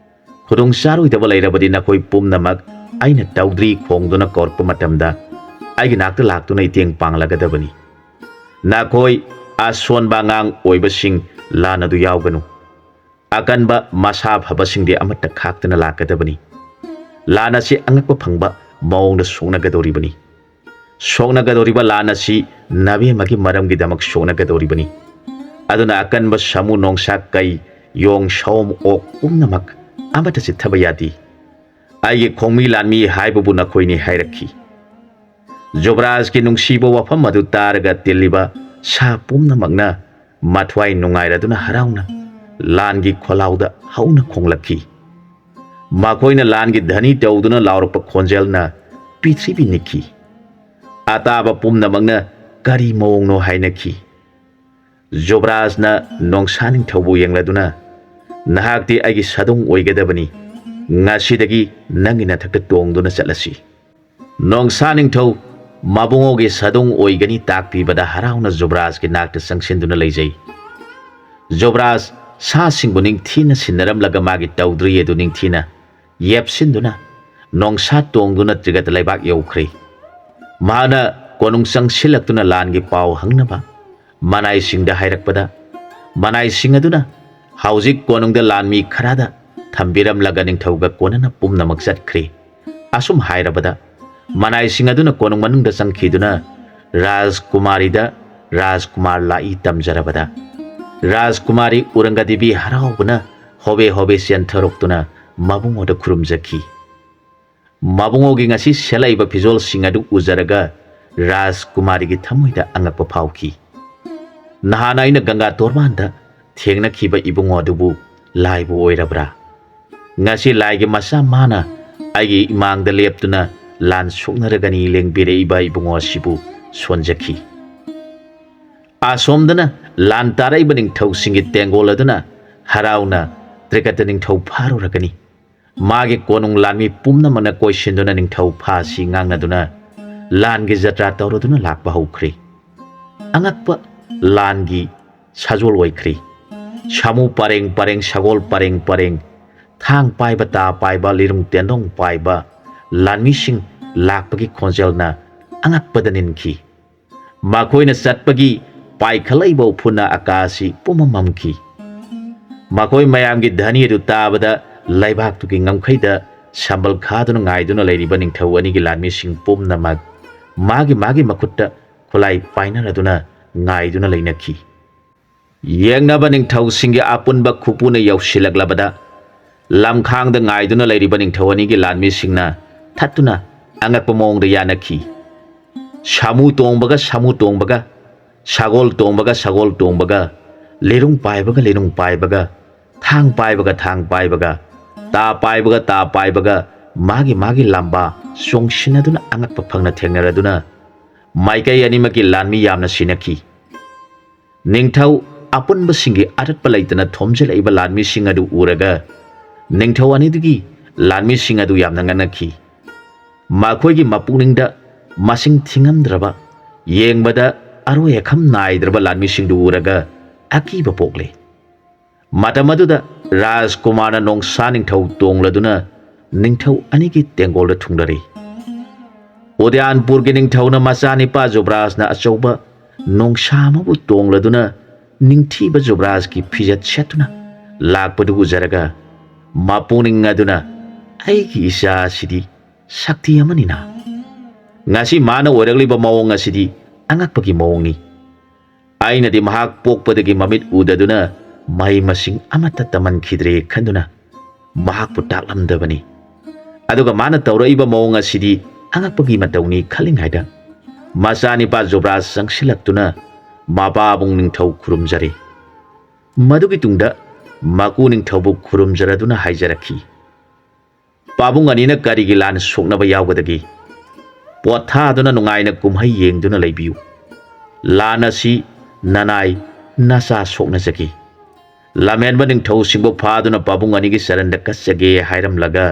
ꯈꯨꯗꯣꯡ ꯆꯥꯔꯣꯏꯗꯕ ꯂꯩꯔꯕꯗꯤ ꯅꯈꯣꯏ ꯄꯨꯝꯅꯃꯛ ꯑꯩꯅ ꯇꯧꯗ꯭ꯔꯤ ꯈꯣꯡꯗꯨꯅ ꯀꯧꯔꯛꯄ ꯃꯇꯝꯗ ꯑꯩꯒꯤ ꯅꯥꯛꯇ ꯂꯥꯛꯇꯨꯅ ꯏꯇꯦꯡ ꯄꯥꯡꯂꯒꯗꯕꯅꯤ꯫ ꯅꯈꯣꯏ ꯑꯁꯣꯟꯕ ꯑꯉꯥꯡ ꯑꯣꯏꯕꯁꯤꯡ ꯂꯥꯟ ꯑꯗꯨ ꯌꯥꯎꯒꯅꯨ꯫ ꯑꯀꯟꯕ ꯃꯁꯥ ꯐꯕꯁꯤꯡꯗꯤ ꯑꯃꯠꯇ ꯈꯥꯛꯇꯅ ꯂꯥꯛꯀꯗꯕꯅꯤ꯫ ꯂꯥꯟ ꯑꯁꯤ ꯑꯉꯛꯄ ꯐꯪꯕ ꯃꯑꯣꯡꯗ ꯁꯣꯛꯅꯒꯗꯧꯔꯤꯕꯅꯤ꯫ ꯁꯣꯛꯅꯒꯗꯧꯔꯤꯕ ꯂꯥꯟ ꯑꯁꯤ ꯅꯕꯦꯝꯃꯒꯤ ꯃꯔꯝꯒꯤꯗꯃꯛ ꯁꯣꯛꯅꯒꯗꯧꯔꯤꯕꯅꯤ꯫ ꯑꯗꯨꯅ ꯑꯀꯟꯕ ꯁꯥꯃꯨ, ꯅꯣꯡꯁꯥ, ꯀꯩ, ꯌꯣꯡ, ꯁꯑꯣꯝ, ꯑꯣꯛ ꯄꯨꯝꯅꯃꯛ ꯑꯃꯠꯇ ꯆꯤꯠꯊꯕ ꯌꯥꯗꯦ꯫ ꯑꯩꯒꯤ ꯈꯣꯡꯃꯤ ꯂꯥꯟꯃꯤ ꯍꯥꯏꯕꯕꯨ ꯅꯈꯣꯏꯅꯤ ꯍꯥꯏꯔꯛꯈꯤ꯫ ꯖꯨꯕꯔꯥꯖꯀꯤ ꯅꯨꯡꯁꯤꯕ ꯋꯥꯐꯝ ꯑꯗꯨ ꯇꯥꯔꯒ ꯇꯤꯜꯂꯤꯕ ꯁꯥ ꯄꯨꯝꯅꯃꯛꯅ ꯃꯊ꯭ꯋꯥꯏ ꯅꯨꯡꯉꯥꯏꯔꯗꯨꯅ ꯍꯔꯥꯎꯅ ꯂꯥꯟꯒꯤ ꯈꯣꯜꯂꯥꯎꯗ ꯍꯧꯅ ꯈꯣꯡꯂꯛꯈꯤ꯫ ꯃꯈꯣꯏꯅ ꯂꯥꯟꯒꯤ ꯙꯅꯤ ꯇꯧꯗꯨꯅ ꯂꯥꯎꯔꯛꯄ ꯈꯣꯟꯖꯦꯜꯅ ꯄ꯭ꯔꯤꯊꯤꯕꯤ ꯅꯤꯛꯈꯤ꯫ ꯑꯇꯥꯕ ꯄꯨꯝꯅꯃꯛꯅ ꯀꯔꯤ ꯃꯑꯣꯡꯅꯣ ꯍꯥꯏꯅꯈꯤ꯫ ꯖꯨꯕꯔꯥꯖꯅ ꯅꯣꯡꯁꯥ ꯅꯤꯡꯊꯧꯕꯨ ꯌꯦꯡꯂꯗꯨꯅ, "ꯅꯍꯥꯛꯇꯤ ꯑꯩꯒꯤ ꯁꯥꯗꯣꯡ ꯑꯣꯏꯒꯗꯕꯅꯤ꯫ ꯉꯁꯤꯗꯒꯤ ꯅꯪꯒꯤ ꯅꯊꯛꯇ ꯇꯣꯡꯗꯨꯅ ꯆꯠꯂꯁꯤ꯫" ꯅꯣꯡꯁꯥ ꯅꯤꯡꯊꯧ ꯃꯕꯨꯡꯉꯣꯒꯤ ꯁꯥꯗꯣꯡ ꯑꯣꯏꯒꯅꯤ ꯇꯥꯛꯄꯤꯕꯗ ꯍꯔꯥꯎꯅ ꯖꯨꯕꯔꯥꯖꯀꯤ ꯅꯥꯛꯇ ꯆꯪꯁꯤꯟꯗꯨꯅ ꯂꯩꯖꯩ꯫ ꯖꯨꯕꯔꯥꯖ ꯁꯥꯁꯤꯡꯕꯨ ꯅꯤꯡꯊꯤꯅ ꯁꯤꯟꯅꯔꯝꯂꯒ ꯃꯥꯒꯤ ꯇꯧꯗ꯭ꯔꯤ ꯑꯗꯨ ꯅꯤꯡꯊꯤꯅ ꯌꯦꯞꯁꯤꯟꯗꯨꯅ ꯅꯣꯡꯁꯥ ꯇꯣꯡꯗꯨꯅ ꯇ꯭ꯔꯤꯒꯠ ꯂꯩꯕꯥꯛ ꯌꯧꯈ꯭ꯔꯦ꯫ ꯃꯍꯥꯛꯅ ꯀꯣꯅꯨꯡ ꯆꯪꯁꯤꯜꯂꯛꯇꯨꯅ ꯂꯥꯟꯒꯤ ꯄꯥꯎ ꯍꯪꯅꯕ ꯃꯅꯥꯏꯁꯤꯡꯗ ꯍꯥꯏꯔꯛꯄꯗ, ꯃꯅꯥꯏꯁꯤꯡ ꯑꯗꯨꯅ ꯍꯧꯖꯤꯛ ꯀꯣꯅꯨꯡꯗ ꯂꯥꯟꯃꯤ ꯈꯔꯗ ꯊꯝꯕꯤꯔꯝꯂꯒ ꯅꯤꯡꯊꯧꯒ ꯀꯣꯟꯅꯅ ꯄꯨꯝꯅꯃꯛ ꯆꯠꯈ꯭ꯔꯦ꯫ ꯑꯁꯨꯝ ꯍꯥꯏꯔꯕꯗ ꯃꯅꯥꯏꯁꯤꯡ ꯑꯗꯨꯅ ꯀꯣꯅꯨꯡ ꯃꯅꯨꯡꯗ ꯆꯪꯈꯤꯗꯨꯅ ꯔꯥꯖꯀꯨꯃꯥꯔꯤꯗ ꯔꯥꯖꯀꯨꯃꯥꯔ ꯂꯥꯛꯏ ꯇꯝꯖꯔꯕꯗ, ꯔꯥꯖꯀꯨꯃꯥꯔꯤ ꯎꯔꯪꯒꯗꯦꯕꯤ ꯍꯔꯥꯎꯕꯅ ꯍꯣꯕꯦ ꯍꯣꯕꯦ ꯆꯦꯟꯊꯔꯛꯇꯨꯅ ꯃꯕꯨꯡꯉꯣꯗ ꯈꯨꯔꯨꯝꯖꯈꯤ꯫ ꯃꯕꯨꯡꯉꯣꯒꯤ ꯉꯁꯤ ꯁꯦꯠꯂꯛꯏꯕ ꯐꯤꯖꯣꯜꯁꯤꯡ ꯑꯗꯨ ꯎꯖꯔꯒ ꯔꯥꯖꯀꯨꯃꯥꯔꯤꯒꯤ ꯊꯃꯣꯏꯗ ꯑꯉꯛꯄ ꯐꯥꯎꯈꯤ꯫ "ꯅꯍꯥꯟ ꯑꯩꯅ ꯒꯪꯒꯥ ꯇꯣꯔꯕꯥꯟꯗ ꯊꯦꯡꯅꯈꯤꯕ ꯏꯕꯨꯡꯉꯣ ꯑꯗꯨꯕꯨ ꯂꯥꯏꯕꯨ ꯑꯣꯏꯔꯕ꯭ꯔꯥ? ꯉꯁꯤ ꯂꯥꯏꯒꯤ ꯃꯆꯥ ꯃꯥꯅ ꯑꯩꯒꯤ ꯏꯃꯥꯡꯗ ꯂꯦꯞꯇꯨꯅ ꯂꯥꯟ ꯁꯣꯛꯅꯔꯒꯅꯤ ꯂꯦꯡꯕꯤꯔꯛꯏꯕ ꯏꯕꯨꯡꯉꯣ ꯑꯁꯤꯕꯨ ꯁꯣꯟꯖꯈꯤ꯫" ꯑꯁꯣꯝꯗꯅ ꯂꯥꯟ ꯇꯥꯔꯛꯏꯕ ꯅꯤꯡꯊꯧꯁꯤꯡꯒꯤ ꯇꯦꯡꯒꯣꯜ ꯑꯗꯨꯅ ꯍꯔꯥꯎꯅ ꯇ꯭ꯔꯤꯀꯇ ꯅꯤꯡꯊꯧ ꯐꯥꯔꯨꯔꯒꯅꯤ꯫ ꯃꯥꯒꯤ ꯀꯣꯅꯨꯡ ꯂꯥꯟꯃꯤ ꯄꯨꯝꯅꯃꯛꯅ ꯀꯣꯏꯁꯤꯟꯗꯨꯅ ꯅꯤꯡꯊꯧ ꯐꯥꯁꯤ ꯉꯥꯡꯅꯗꯨꯅ ꯂꯥꯟꯒꯤ ꯖꯇ꯭ꯔꯥ ꯇꯧꯔꯗꯨꯅ ꯂꯥꯛꯄ ꯍꯧꯈ꯭ꯔꯦ꯫ ꯑꯉꯛꯄ ꯂꯥꯟꯒꯤ ꯁꯥꯖꯣꯜ ꯑꯣꯏꯈ꯭ꯔꯦ꯫ ꯁꯥꯃꯨ ꯄꯔꯦꯡ ꯄꯔꯦꯡ, ꯁꯒꯣꯜ ꯄꯔꯦꯡ ꯄꯔꯦꯡ, ꯊꯥꯡ ꯄꯥꯏꯕ, ꯇꯥ ꯄꯥꯏꯕ, ꯂꯤꯔꯨꯡ ꯇꯦꯟꯗꯣꯡ ꯄꯥꯏꯕ ꯂꯥꯟꯃꯤꯁꯤꯡ ꯂꯥꯛꯄꯒꯤ ꯈꯣꯟꯖꯦꯜꯅ ꯑꯉꯛꯄꯗ ꯅꯤꯟꯈꯤ꯫ ꯃꯈꯣꯏꯅ ꯆꯠꯄꯒꯤ ꯄꯥꯏꯈꯠꯂꯛꯏꯕ ꯎꯐꯨꯟꯅ ꯑꯀꯥꯁꯤ ꯄꯨꯝꯃꯝ ꯃꯝꯈꯤ꯫ ꯃꯈꯣꯏ ꯃꯌꯥꯝꯒꯤ ꯙꯅꯤ ꯑꯗꯨ ꯇꯥꯕꯗ ꯂꯩꯕꯥꯛꯇꯨꯒꯤ ꯉꯝꯈꯩꯗ ꯁꯝꯕꯜ ꯈꯥꯗꯨꯅ ꯉꯥꯏꯗꯨꯅ ꯂꯩꯔꯤꯕ ꯅꯤꯡꯊꯧ ꯑꯅꯤꯒꯤ ꯂꯥꯟꯃꯤꯁꯤꯡ ꯄꯨꯝꯅꯃꯛ ꯃꯥꯒꯤ ꯃꯥꯒꯤ ꯃꯈꯨꯠꯇ ꯈꯨꯠꯂꯥꯏ ꯄꯥꯏꯅꯔꯗꯨꯅ ꯉꯥꯏꯗꯨꯅ ꯂꯩꯅꯈꯤ꯫ ꯌꯦꯡꯅꯕ ꯅꯤꯡꯊꯧꯁꯤꯡꯒꯤ ꯑꯄꯨꯟꯕ ꯈꯨꯄꯨꯅ ꯌꯧꯁꯤꯜꯂꯛꯂꯕꯗ ꯂꯝꯈꯥꯡꯗ ꯉꯥꯏꯗꯨꯅ ꯂꯩꯔꯤꯕ ꯅꯤꯡꯊꯧ ꯑꯅꯤꯒꯤ ꯂꯥꯟꯃꯤꯁꯤꯡꯅ ꯊꯠꯇꯨꯅ ꯑꯉꯛꯄ ꯃꯑꯣꯡꯗ ꯌꯥꯅꯈꯤ꯫ ꯁꯥꯃꯨ ꯇꯣꯡꯕꯒ ꯁꯥꯃꯨ ꯇꯣꯡꯕꯒ, ꯁꯒꯣꯜ ꯇꯣꯡꯕꯒ ꯁꯒꯣꯜ ꯇꯣꯡꯕꯒ, ꯂꯤꯔꯨꯡ ꯄꯥꯏꯕꯒ ꯂꯤꯔꯨꯡ ꯄꯥꯏꯕꯒ, ꯊꯥꯡ ꯄꯥꯏꯕꯒ ꯊꯥꯡ ꯄꯥꯏꯕꯒ, ꯇꯥ ꯄꯥꯏꯕꯒ ꯇꯥ ꯄꯥꯏꯕꯒ, ꯃꯥꯒꯤ ꯃꯥꯒꯤ ꯂꯥꯝꯕ ꯆꯣꯡꯁꯤꯟꯅꯗꯨꯅ ꯑꯉꯛꯄ ꯐꯪꯅ ꯊꯦꯡꯅꯔꯗꯨꯅ ꯃꯥꯏꯀꯩ ꯑꯅꯤꯃꯛꯀꯤ ꯂꯥꯟꯃꯤ ꯌꯥꯝꯅ ꯁꯤꯅꯈꯤ꯫ ꯅꯤꯡꯊꯧ ꯑꯄꯨꯟꯕꯁꯤꯡꯒꯤ ꯑꯔꯠꯄ ꯂꯩꯇꯅ ꯊꯣꯝꯖꯤꯜꯂꯛꯏꯕ ꯂꯥꯟꯃꯤꯁꯤꯡ ꯑꯗꯨ ꯎꯔꯒ ꯅꯤꯡꯊꯧ ꯑꯅꯤꯗꯨꯒꯤ ꯂꯥꯟꯃꯤꯁꯤꯡ ꯑꯗꯨ ꯌꯥꯝꯅ ꯉꯛꯅꯈꯤ꯫ ꯃꯈꯣꯏꯒꯤ ꯃꯄꯨꯛꯅꯤꯡꯗ ꯃꯁꯤꯡ ꯊꯤꯉꯝꯗ꯭ꯔꯕ, ꯌꯦꯡꯕꯗ ꯑꯔꯣꯏ ꯑꯈꯝ ꯅꯥꯏꯗ꯭ꯔꯕ ꯂꯥꯟꯃꯤꯁꯤꯡꯗꯨ ꯎꯔꯒ ꯑꯀꯤꯕ ꯄꯣꯛꯂꯦ꯫ ꯃꯇꯝ ꯑꯗꯨꯗ ꯔꯥꯖꯀꯨꯃꯥꯔꯅ ꯅꯣꯡꯁꯥ ꯅꯤꯡꯊꯧ ꯇꯣꯡꯂꯗꯨꯅ ꯅꯤꯡꯊꯧ ꯑꯅꯤꯒꯤ ꯇꯦꯡꯒꯣꯜꯗ ꯊꯨꯡꯂꯔꯤ꯫ ꯎꯗꯌꯥꯟꯄꯨꯔꯒꯤ ꯅꯤꯡꯊꯧꯅ ꯃꯆꯥꯅꯤꯄꯥ ꯖꯨꯕ꯭ꯔꯥꯖꯅ ꯑꯆꯧꯕ ꯅꯣꯡꯁꯥ ꯑꯃꯕꯨ ꯇꯣꯡꯂꯗꯨꯅ ꯅꯤꯡꯊꯤꯕ ꯖꯨꯕ꯭ꯔꯥꯖꯀꯤ ꯐꯤꯖꯦꯠ ꯁꯦꯠꯇꯨꯅ ꯂꯥꯛꯄꯗꯨ ꯎꯖꯔꯒ ꯃꯄꯨꯛꯅꯤꯡ ꯑꯗꯨꯅ "ꯑꯩꯒꯤ ꯏꯆꯥ ꯑꯁꯤꯗꯤ ꯁꯛꯇꯤ ꯑꯃꯅꯤꯅ꯫ ꯉꯁꯤ ꯃꯥꯅ ꯑꯣꯏꯔꯛꯂꯤꯕ ꯃꯑꯣꯡ ꯑꯁꯤꯗꯤ ꯑꯉꯛꯄꯒꯤ ꯃꯑꯣꯡꯅꯤ꯫ ꯑꯩꯅꯗꯤ ꯃꯍꯥꯛ ꯄꯣꯛꯄꯗꯒꯤ ꯃꯃꯤꯠ ꯎꯗꯗꯨꯅ ꯃꯍꯩ ꯃꯁꯤꯡ ꯑꯃꯠꯇ ꯇꯝꯍꯟꯈꯤꯗ꯭ꯔꯦ ꯈꯟꯗꯨꯅ ꯃꯍꯥꯛꯄꯨ ꯇꯥꯛꯂꯝꯗꯕꯅꯤ꯫ ꯑꯗꯨꯒ ꯃꯥꯅ ꯇꯧꯔꯛꯏꯕ ꯃꯑꯣꯡ ꯑꯁꯤꯗꯤ ꯑꯉꯛꯄꯒꯤ ꯃꯇꯧꯅꯤ" ꯈꯜꯂꯤꯉꯩꯗ ꯃꯆꯥꯅꯤꯄꯥ ꯖꯨꯕ꯭ꯔꯥꯖ ꯆꯪꯁꯤꯜꯂꯛꯇꯨꯅ ꯃꯄꯥꯕꯨꯡ ꯅꯤꯡꯊꯧ ꯈꯨꯔꯨꯝꯖꯔꯦ꯫ ꯃꯗꯨꯒꯤ ꯇꯨꯡꯗ ꯃꯀꯨ ꯅꯤꯡꯊꯧꯕꯨ ꯈꯨꯔꯨꯝꯖꯔꯗꯨꯅ ꯍꯥꯏꯖꯔꯛꯈꯤ, "ꯄꯥꯕꯨꯡ ꯑꯅꯤꯅ ꯀꯔꯤꯒꯤ ꯂꯥꯟ ꯁꯣꯛꯅꯕ ꯌꯥꯎꯒꯗꯒꯦ? ꯄꯣꯊꯥꯗꯨꯅ ꯅꯨꯡꯉꯥꯏꯅ ꯀꯨꯝꯍꯩ ꯌꯦꯡꯗꯨꯅ ꯂꯩꯕꯤꯌꯨ꯫ ꯂꯥꯟ ꯑꯁꯤ ꯅꯅꯥꯏ ꯅꯆꯥ ꯁꯣꯛꯅꯖꯒꯦ"꯫ ꯂꯝꯍꯦꯟꯕ ꯅꯤꯡꯊꯧꯁꯤꯡꯕꯨ ꯐꯥꯗꯨꯅ ꯄꯥꯕꯨꯡ ꯑꯅꯤꯒꯤ ꯆꯔꯟꯗ ꯀꯠꯆꯒꯦ ꯍꯥꯏꯔꯝꯂꯒ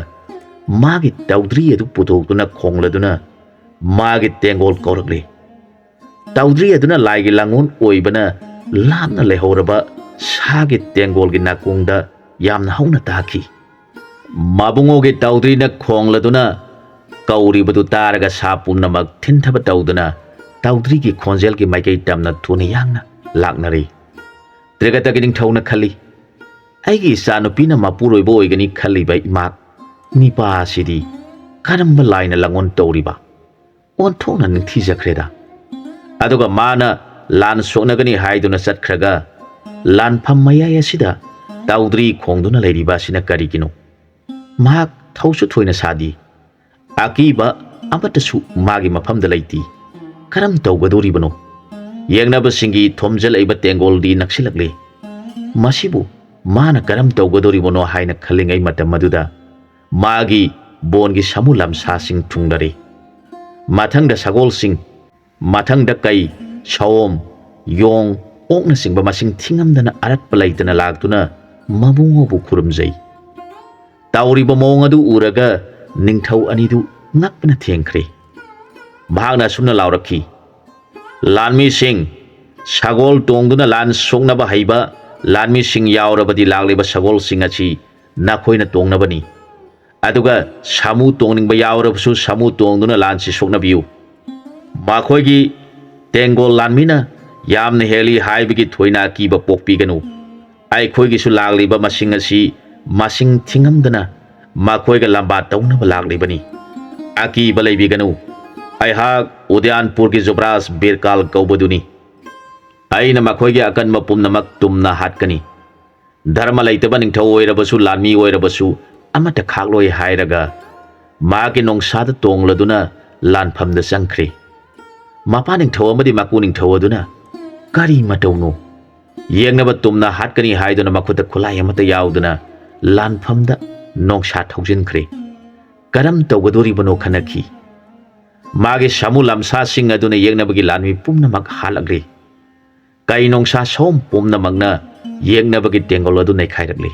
ꯃꯥꯒꯤ ꯇꯧꯗ꯭ꯔꯤ ꯑꯗꯨ ꯄꯨꯊꯣꯛꯇꯨꯅ ꯈꯣꯡꯂꯗꯨꯅ ꯃꯥꯒꯤ ꯇꯦꯡꯒꯣꯜ ꯀꯧꯔꯛꯂꯤ꯫ ꯇꯧꯗ꯭ꯔꯤ ꯑꯗꯨꯅ ꯂꯥꯏꯒꯤ ꯂꯥꯡꯒꯣꯜ ꯑꯣꯏꯕꯅ ꯂꯥꯞꯅ ꯂꯩꯍꯧꯔꯕ ꯁꯥꯒꯤ ꯇꯦꯡꯒꯣꯜꯒꯤ ꯅꯥꯀꯣꯡꯗ ꯌꯥꯝꯅ ꯍꯧꯅ ꯇꯥꯈꯤ꯫ ꯃꯕꯨꯡꯉꯣꯒꯤ ꯇꯧꯗ꯭ꯔꯤꯅ ꯈꯣꯡꯂꯗꯨꯅ ꯀꯧꯔꯤꯕꯗꯨ ꯇꯥꯔꯒ ꯁꯥ ꯄꯨꯝꯅꯃꯛ ꯊꯤꯟꯊꯕ ꯇꯧꯗꯨꯅ ꯇꯧꯗ꯭ꯔꯤꯒꯤ ꯈꯣꯟꯖꯦꯜꯒꯤ ꯃꯥꯏꯀꯩ ꯇꯝꯅ ꯊꯨꯅ ꯌꯥꯡꯅ ꯂꯥꯛꯅꯔꯤ꯫ ꯇ꯭ꯔꯤꯒꯇꯒꯤ ꯅꯤꯡꯊꯧꯅ ꯈꯜꯂꯤ, "ꯑꯩꯒꯤ ꯏꯆꯥꯅꯨꯄꯤꯅ ꯃꯄꯨꯔꯣꯏꯕ ꯑꯣꯏꯒꯅꯤ ꯈꯜꯂꯤꯕ ꯏꯃꯥ ꯅꯤꯄꯥ ꯑꯁꯤꯗꯤ ꯀꯔꯝꯕ ꯂꯥꯏꯅ ꯂꯥꯡꯑꯣꯟ ꯇꯧꯔꯤꯕ? ꯑꯣꯟꯊꯣꯛꯅ ꯅꯤꯡꯊꯤꯖꯈ꯭ꯔꯦꯗ꯫ ꯑꯗꯨꯒ ꯃꯥꯅ ꯂꯥꯟ ꯁꯣꯛꯅꯒꯅꯤ ꯍꯥꯏꯗꯨꯅ ꯆꯠꯈ꯭ꯔꯒ ꯂꯥꯟꯐꯝ ꯃꯌꯥꯏ ꯑꯁꯤꯗ ꯇꯧꯗ꯭ꯔꯤ ꯈꯣꯡꯗꯨꯅ ꯂꯩꯔꯤꯕ ꯑꯁꯤꯅ ꯀꯔꯤꯒꯤꯅꯣ? ꯃꯍꯥꯛ ꯊꯧꯁꯨ ꯊꯣꯏꯅ ꯁꯥꯗꯦ꯫ ꯑꯀꯤꯕ ꯑꯃꯠꯇꯁꯨ ꯃꯥꯒꯤ ꯃꯐꯝꯗ ꯂꯩꯇꯦ꯫ ꯀꯔꯝ ꯇꯧꯒꯗꯧꯔꯤꯕꯅꯣ?" ꯌꯦꯡꯅꯕꯁꯤꯡꯒꯤ ꯊꯣꯝꯖꯤꯜꯂꯛꯏꯕ ꯇꯦꯡꯒꯣꯜꯗꯤ ꯅꯛꯁꯤꯜꯂꯛꯂꯦ꯫ ꯃꯁꯤꯕꯨ ꯃꯥꯅ ꯀꯔꯝ ꯇꯧꯒꯗꯧꯔꯤꯕꯅꯣ ꯍꯥꯏꯅ ꯈꯜꯂꯤꯉꯩ ꯃꯇꯝ ꯑꯗꯨꯗ ꯃꯥꯒꯤ ꯕꯣꯟꯒꯤ ꯁꯥꯃꯨ ꯂꯝꯁꯥꯁꯤꯡ ꯊꯨꯡꯂꯔꯦ꯫ ꯃꯊꯪꯗ ꯁꯒꯣꯜꯁꯤꯡ, ꯃꯊꯪꯗ ꯀꯩ, ꯁꯑꯣꯝ, ꯌꯣꯡ, ꯑꯣꯛꯅꯆꯤꯡꯕ ꯃꯁꯤꯡ ꯊꯤꯉꯝꯗꯅ ꯑꯔꯠꯄ ꯂꯩꯇꯅ ꯂꯥꯛꯇꯨꯅ ꯃꯕꯨꯡꯉꯣꯕꯨ ꯈꯨꯔꯨꯝꯖꯩ꯫ ꯇꯧꯔꯤꯕ ꯃꯑꯣꯡ ꯑꯗꯨ ꯎꯔꯒ ꯅꯤꯡꯊꯧ ꯑꯅꯤꯗꯨ ꯉꯛꯄꯅ ꯊꯦꯡꯈ꯭ꯔꯦ꯫ ꯃꯍꯥꯛꯅ ꯑꯁꯨꯝꯅ ꯂꯥꯎꯔꯛꯈꯤ, "ꯂꯥꯟꯃꯤꯁꯤꯡ, ꯁꯒꯣꯜ ꯇꯣꯡꯗꯨꯅ ꯂꯥꯟ ꯁꯣꯛꯅꯕ ꯍꯩꯕ ꯂꯥꯟꯃꯤꯁꯤꯡ ꯌꯥꯎꯔꯕꯗꯤ ꯂꯥꯛꯂꯤꯕ ꯁꯒꯣꯜꯁꯤꯡ ꯑꯁꯤ ꯅꯈꯣꯏꯅ ꯇꯣꯡꯅꯕꯅꯤ꯫ ꯑꯗꯨꯒ ꯁꯥꯃꯨ ꯇꯣꯡꯅꯤꯡꯕ ꯌꯥꯎꯔꯕꯁꯨ ꯁꯥꯃꯨ ꯇꯣꯡꯗꯨꯅ ꯂꯥꯟꯁꯤ ꯁꯣꯛꯅꯕꯤꯌꯨ꯫ ꯃꯈꯣꯏꯒꯤ ꯇꯦꯡꯒꯣꯜ ꯂꯥꯟꯃꯤꯅ ꯌꯥꯝꯅ ꯍꯦꯜꯂꯤ ꯍꯥꯏꯕꯒꯤ ꯊꯣꯏꯅ ꯑꯀꯤꯕ ꯄꯣꯛꯄꯤꯒꯅꯨ꯫ ꯑꯩꯈꯣꯏꯒꯤꯁꯨ ꯂꯥꯛꯂꯤꯕ ꯃꯁꯤꯡ ꯑꯁꯤ ꯃꯁꯤꯡ ꯊꯤꯉꯝꯗꯅ ꯃꯈꯣꯏꯒ ꯂꯝꯕꯥ ꯇꯧꯅꯕ ꯂꯥꯛꯂꯤꯕꯅꯤ꯫ ꯑꯀꯤꯕ ꯂꯩꯕꯤꯒꯅꯨ꯫ ꯑꯩꯍꯥꯛ ꯎꯗꯌꯥꯟꯄꯨꯔꯒꯤ ꯖꯨꯕ꯭ꯔꯥꯖ ꯕꯤꯔꯀꯥꯜ ꯀꯧꯕꯗꯨꯅꯤ꯫ ꯑꯩꯅ ꯃꯈꯣꯏꯒꯤ ꯑꯀꯟꯕ ꯄꯨꯝꯅꯃꯛ ꯇꯨꯝꯅ ꯍꯥꯠꯀꯅꯤ꯫ ꯙꯔꯃ ꯂꯩꯇꯕ ꯅꯤꯡꯊꯧ ꯑꯣꯏꯔꯕꯁꯨ, ꯂꯥꯟꯃꯤ ꯑꯣꯏꯔꯕꯁꯨ ꯑꯃꯠꯇ ꯈꯥꯛꯂꯣꯏ" ꯍꯥꯏꯔꯒ ꯃꯍꯥꯛꯀꯤ ꯅꯣꯡꯁꯥꯗ ꯇꯣꯡꯂꯗꯨꯅ ꯂꯥꯟꯐꯝꯗ ꯆꯪꯈ꯭ꯔꯦ꯫ ꯃꯄꯥ ꯅꯤꯡꯊꯧ ꯑꯃꯗꯤ ꯃꯀꯨ ꯅꯤꯡꯊꯧ ꯑꯗꯨꯅ ꯀꯔꯤ ꯃꯇꯧꯅꯣ? ꯌꯦꯡꯅꯕ ꯇꯨꯝꯅ ꯍꯥꯠꯀꯅꯤ ꯍꯥꯏꯗꯨꯅ ꯃꯈꯨꯠꯇ ꯈꯨꯠꯂꯥꯏ ꯑꯃꯠꯇ ꯌꯥꯎꯗꯅ ꯂꯥꯟꯐꯝꯗ ꯅꯣꯡꯁꯥ ꯊꯧꯖꯤꯟꯈ꯭ꯔꯦ꯫ ꯀꯔꯝ ꯇꯧꯒꯗꯣꯔꯤꯕꯅꯣ ꯈꯟꯅꯈꯤ꯫ ꯃꯥꯒꯤ ꯁꯥꯃꯨ ꯂꯝꯁꯥꯁꯤꯡ ꯑꯗꯨꯅ ꯌꯦꯡꯅꯕꯒꯤ ꯂꯥꯟꯃꯤ ꯄꯨꯝꯅꯃꯛ ꯍꯥꯠꯂꯛꯂꯤ꯫ ꯀꯩ ꯅꯣꯡꯁꯥ ꯁꯑꯣꯝ ꯄꯨꯝꯅꯃꯛꯅ ꯌꯦꯡꯅꯕꯒꯤ ꯇꯦꯡꯒꯣꯜ ꯑꯗꯨ ꯅꯩꯈꯥꯏꯔꯛꯂꯤ꯫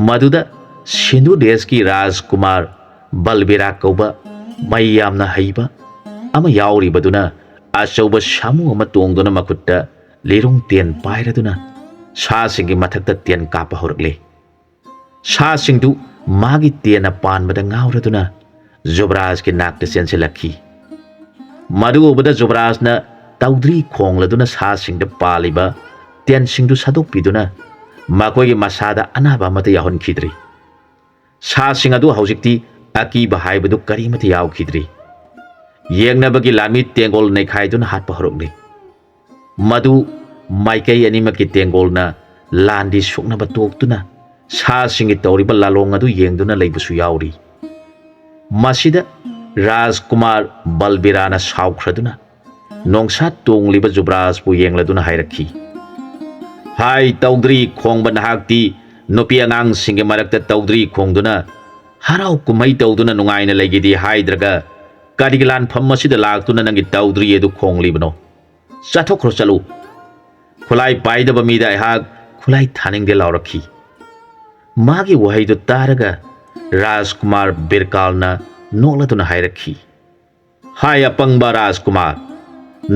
ꯃꯗꯨꯗ ꯁꯤꯟꯙꯨ ꯗꯦꯁꯀꯤ ꯔꯥꯖꯀꯨꯃꯥꯔ ꯕꯜꯕꯤꯔꯥ ꯀꯧꯕ ꯃꯩ ꯌꯥꯝꯅ ꯍꯩꯕ ꯑꯃ ꯌꯥꯎꯔꯤꯕꯗꯨꯅ ꯑꯆꯧꯕ ꯁꯥꯃꯨ ꯑꯃ ꯇꯣꯡꯗꯨꯅ ꯃꯈꯨꯠꯇ ꯂꯤꯔꯨꯡ ꯇꯦꯟ ꯄꯥꯏꯔꯗꯨꯅ ꯁꯥꯁꯤꯡꯒꯤ ꯃꯊꯛꯇ ꯇꯦꯟ ꯀꯥꯞꯄ ꯍꯧꯔꯛꯂꯦ꯫ ꯁꯥꯁꯤꯡꯗꯨ ꯃꯥꯒꯤ ꯇꯦꯟꯅ ꯄꯥꯟꯕꯗ ꯉꯥꯎꯔꯗꯨꯅ ꯖꯨꯕ꯭ꯔꯥꯖꯀꯤ ꯅꯥꯛꯇ ꯆꯦꯟꯁꯤꯜꯂꯛꯈꯤ꯫ ꯃꯗꯨ ꯎꯕꯗ ꯖꯨꯕꯔꯥꯖꯅ ꯇꯧꯗ꯭ꯔꯤ ꯈꯣꯡꯂꯗꯨꯅ ꯁꯥꯁꯤꯡꯗ ꯄꯥꯜꯂꯤꯕ ꯇꯦꯟꯁꯤꯡꯗꯨ ꯁꯠꯇꯣꯛꯄꯤꯗꯨꯅ ꯃꯈꯣꯏꯒꯤ ꯃꯁꯥꯗ ꯑꯅꯥꯕ ꯑꯃꯠꯇ ꯌꯥꯎꯍꯟꯈꯤꯗ꯭ꯔꯤ꯫ ꯁꯥꯁꯤꯡ ꯑꯗꯨ ꯍꯧꯖꯤꯛꯇꯤ ꯑꯀꯤꯕ ꯍꯥꯏꯕꯗꯨ ꯀꯔꯤꯃꯠꯇ ꯌꯥꯎꯈꯤꯗ꯭ꯔꯤ꯫ ꯌꯦꯡꯅꯕꯒꯤ ꯂꯥꯟꯃꯤ ꯇꯦꯡꯒꯣꯜ ꯅꯩꯈꯥꯏꯗꯨꯅ ꯍꯥꯠꯄ ꯍꯧꯔꯛꯂꯤ꯫ ꯃꯗꯨ ꯃꯥꯏꯀꯩ ꯑꯅꯤꯃꯛꯀꯤ ꯇꯦꯡꯒꯣꯜꯅ ꯂꯥꯟꯗꯤ ꯁꯣꯛꯅꯕ ꯇꯣꯛꯇꯨꯅ ꯁꯥꯁꯤꯡꯒꯤ ꯇꯧꯔꯤꯕ ꯂꯥꯂꯣꯡ ꯑꯗꯨ ꯌꯦꯡꯗꯨꯅ ꯂꯩꯕꯁꯨ ꯌꯥꯎꯔꯤ꯫ ꯃꯁꯤꯗ ꯔꯥꯖꯀꯨꯃꯥꯔ ꯕꯜꯕꯤꯔꯥꯅ ꯁꯥꯎꯈ꯭ꯔꯗꯨꯅ ꯅꯣꯡꯁꯥ ꯇꯣꯡꯂꯤꯕ ꯖꯨꯕ꯭ꯔꯥꯖꯄꯨ ꯌꯦꯡꯂꯗꯨꯅ ꯍꯥꯏꯔꯛꯈꯤ, "ꯍꯥꯏ ꯇꯧꯗ꯭ꯔꯤ ꯈꯣꯡꯕ ꯅꯍꯥꯛꯇꯤ ꯅꯨꯄꯤ ꯑꯉꯥꯡꯁꯤꯡꯒꯤ ꯃꯔꯛꯇ ꯇꯧꯗ꯭ꯔꯤ ꯈꯣꯡꯗꯨꯅ ꯍꯔꯥꯎ ꯀꯨꯝꯍꯩ ꯇꯧꯗꯨꯅ ꯅꯨꯡꯉꯥꯏꯅ ꯂꯩꯒꯦꯗꯤ ꯍꯥꯏꯗ꯭ꯔꯒ ꯀꯔꯤꯒꯤ ꯂꯥꯟꯐꯝ ꯑꯁꯤꯗ ꯂꯥꯛꯇꯨꯅ ꯅꯪꯒꯤ ꯇꯧꯗ꯭ꯔꯤ ꯑꯗꯨ ꯈꯣꯡꯂꯤꯕꯅꯣ? ꯆꯠꯊꯣꯛꯈ꯭ꯔꯣ, ꯆꯠꯂꯨ!" ꯈꯨꯠꯂꯥꯏ ꯄꯥꯏꯗꯕ ꯃꯤꯗ ꯑꯩꯍꯥꯛ ꯈꯨꯠꯂꯥꯏ ꯊꯥꯅꯤꯡꯗꯦ ꯂꯥꯎꯔꯛꯈꯤ꯫ ꯃꯥꯒꯤ ꯋꯥꯍꯩꯗꯨ ꯇꯥꯔꯒ ꯔꯥꯖꯀꯨꯃꯥꯔ ꯕꯤꯔꯀꯥꯜꯅ ꯅꯣꯛꯂꯗꯨꯅ ꯍꯥꯏꯔꯛꯈꯤ, "ꯍꯥꯏ ꯑꯄꯪꯕ ꯔꯥꯖꯀꯨꯃꯥꯔ,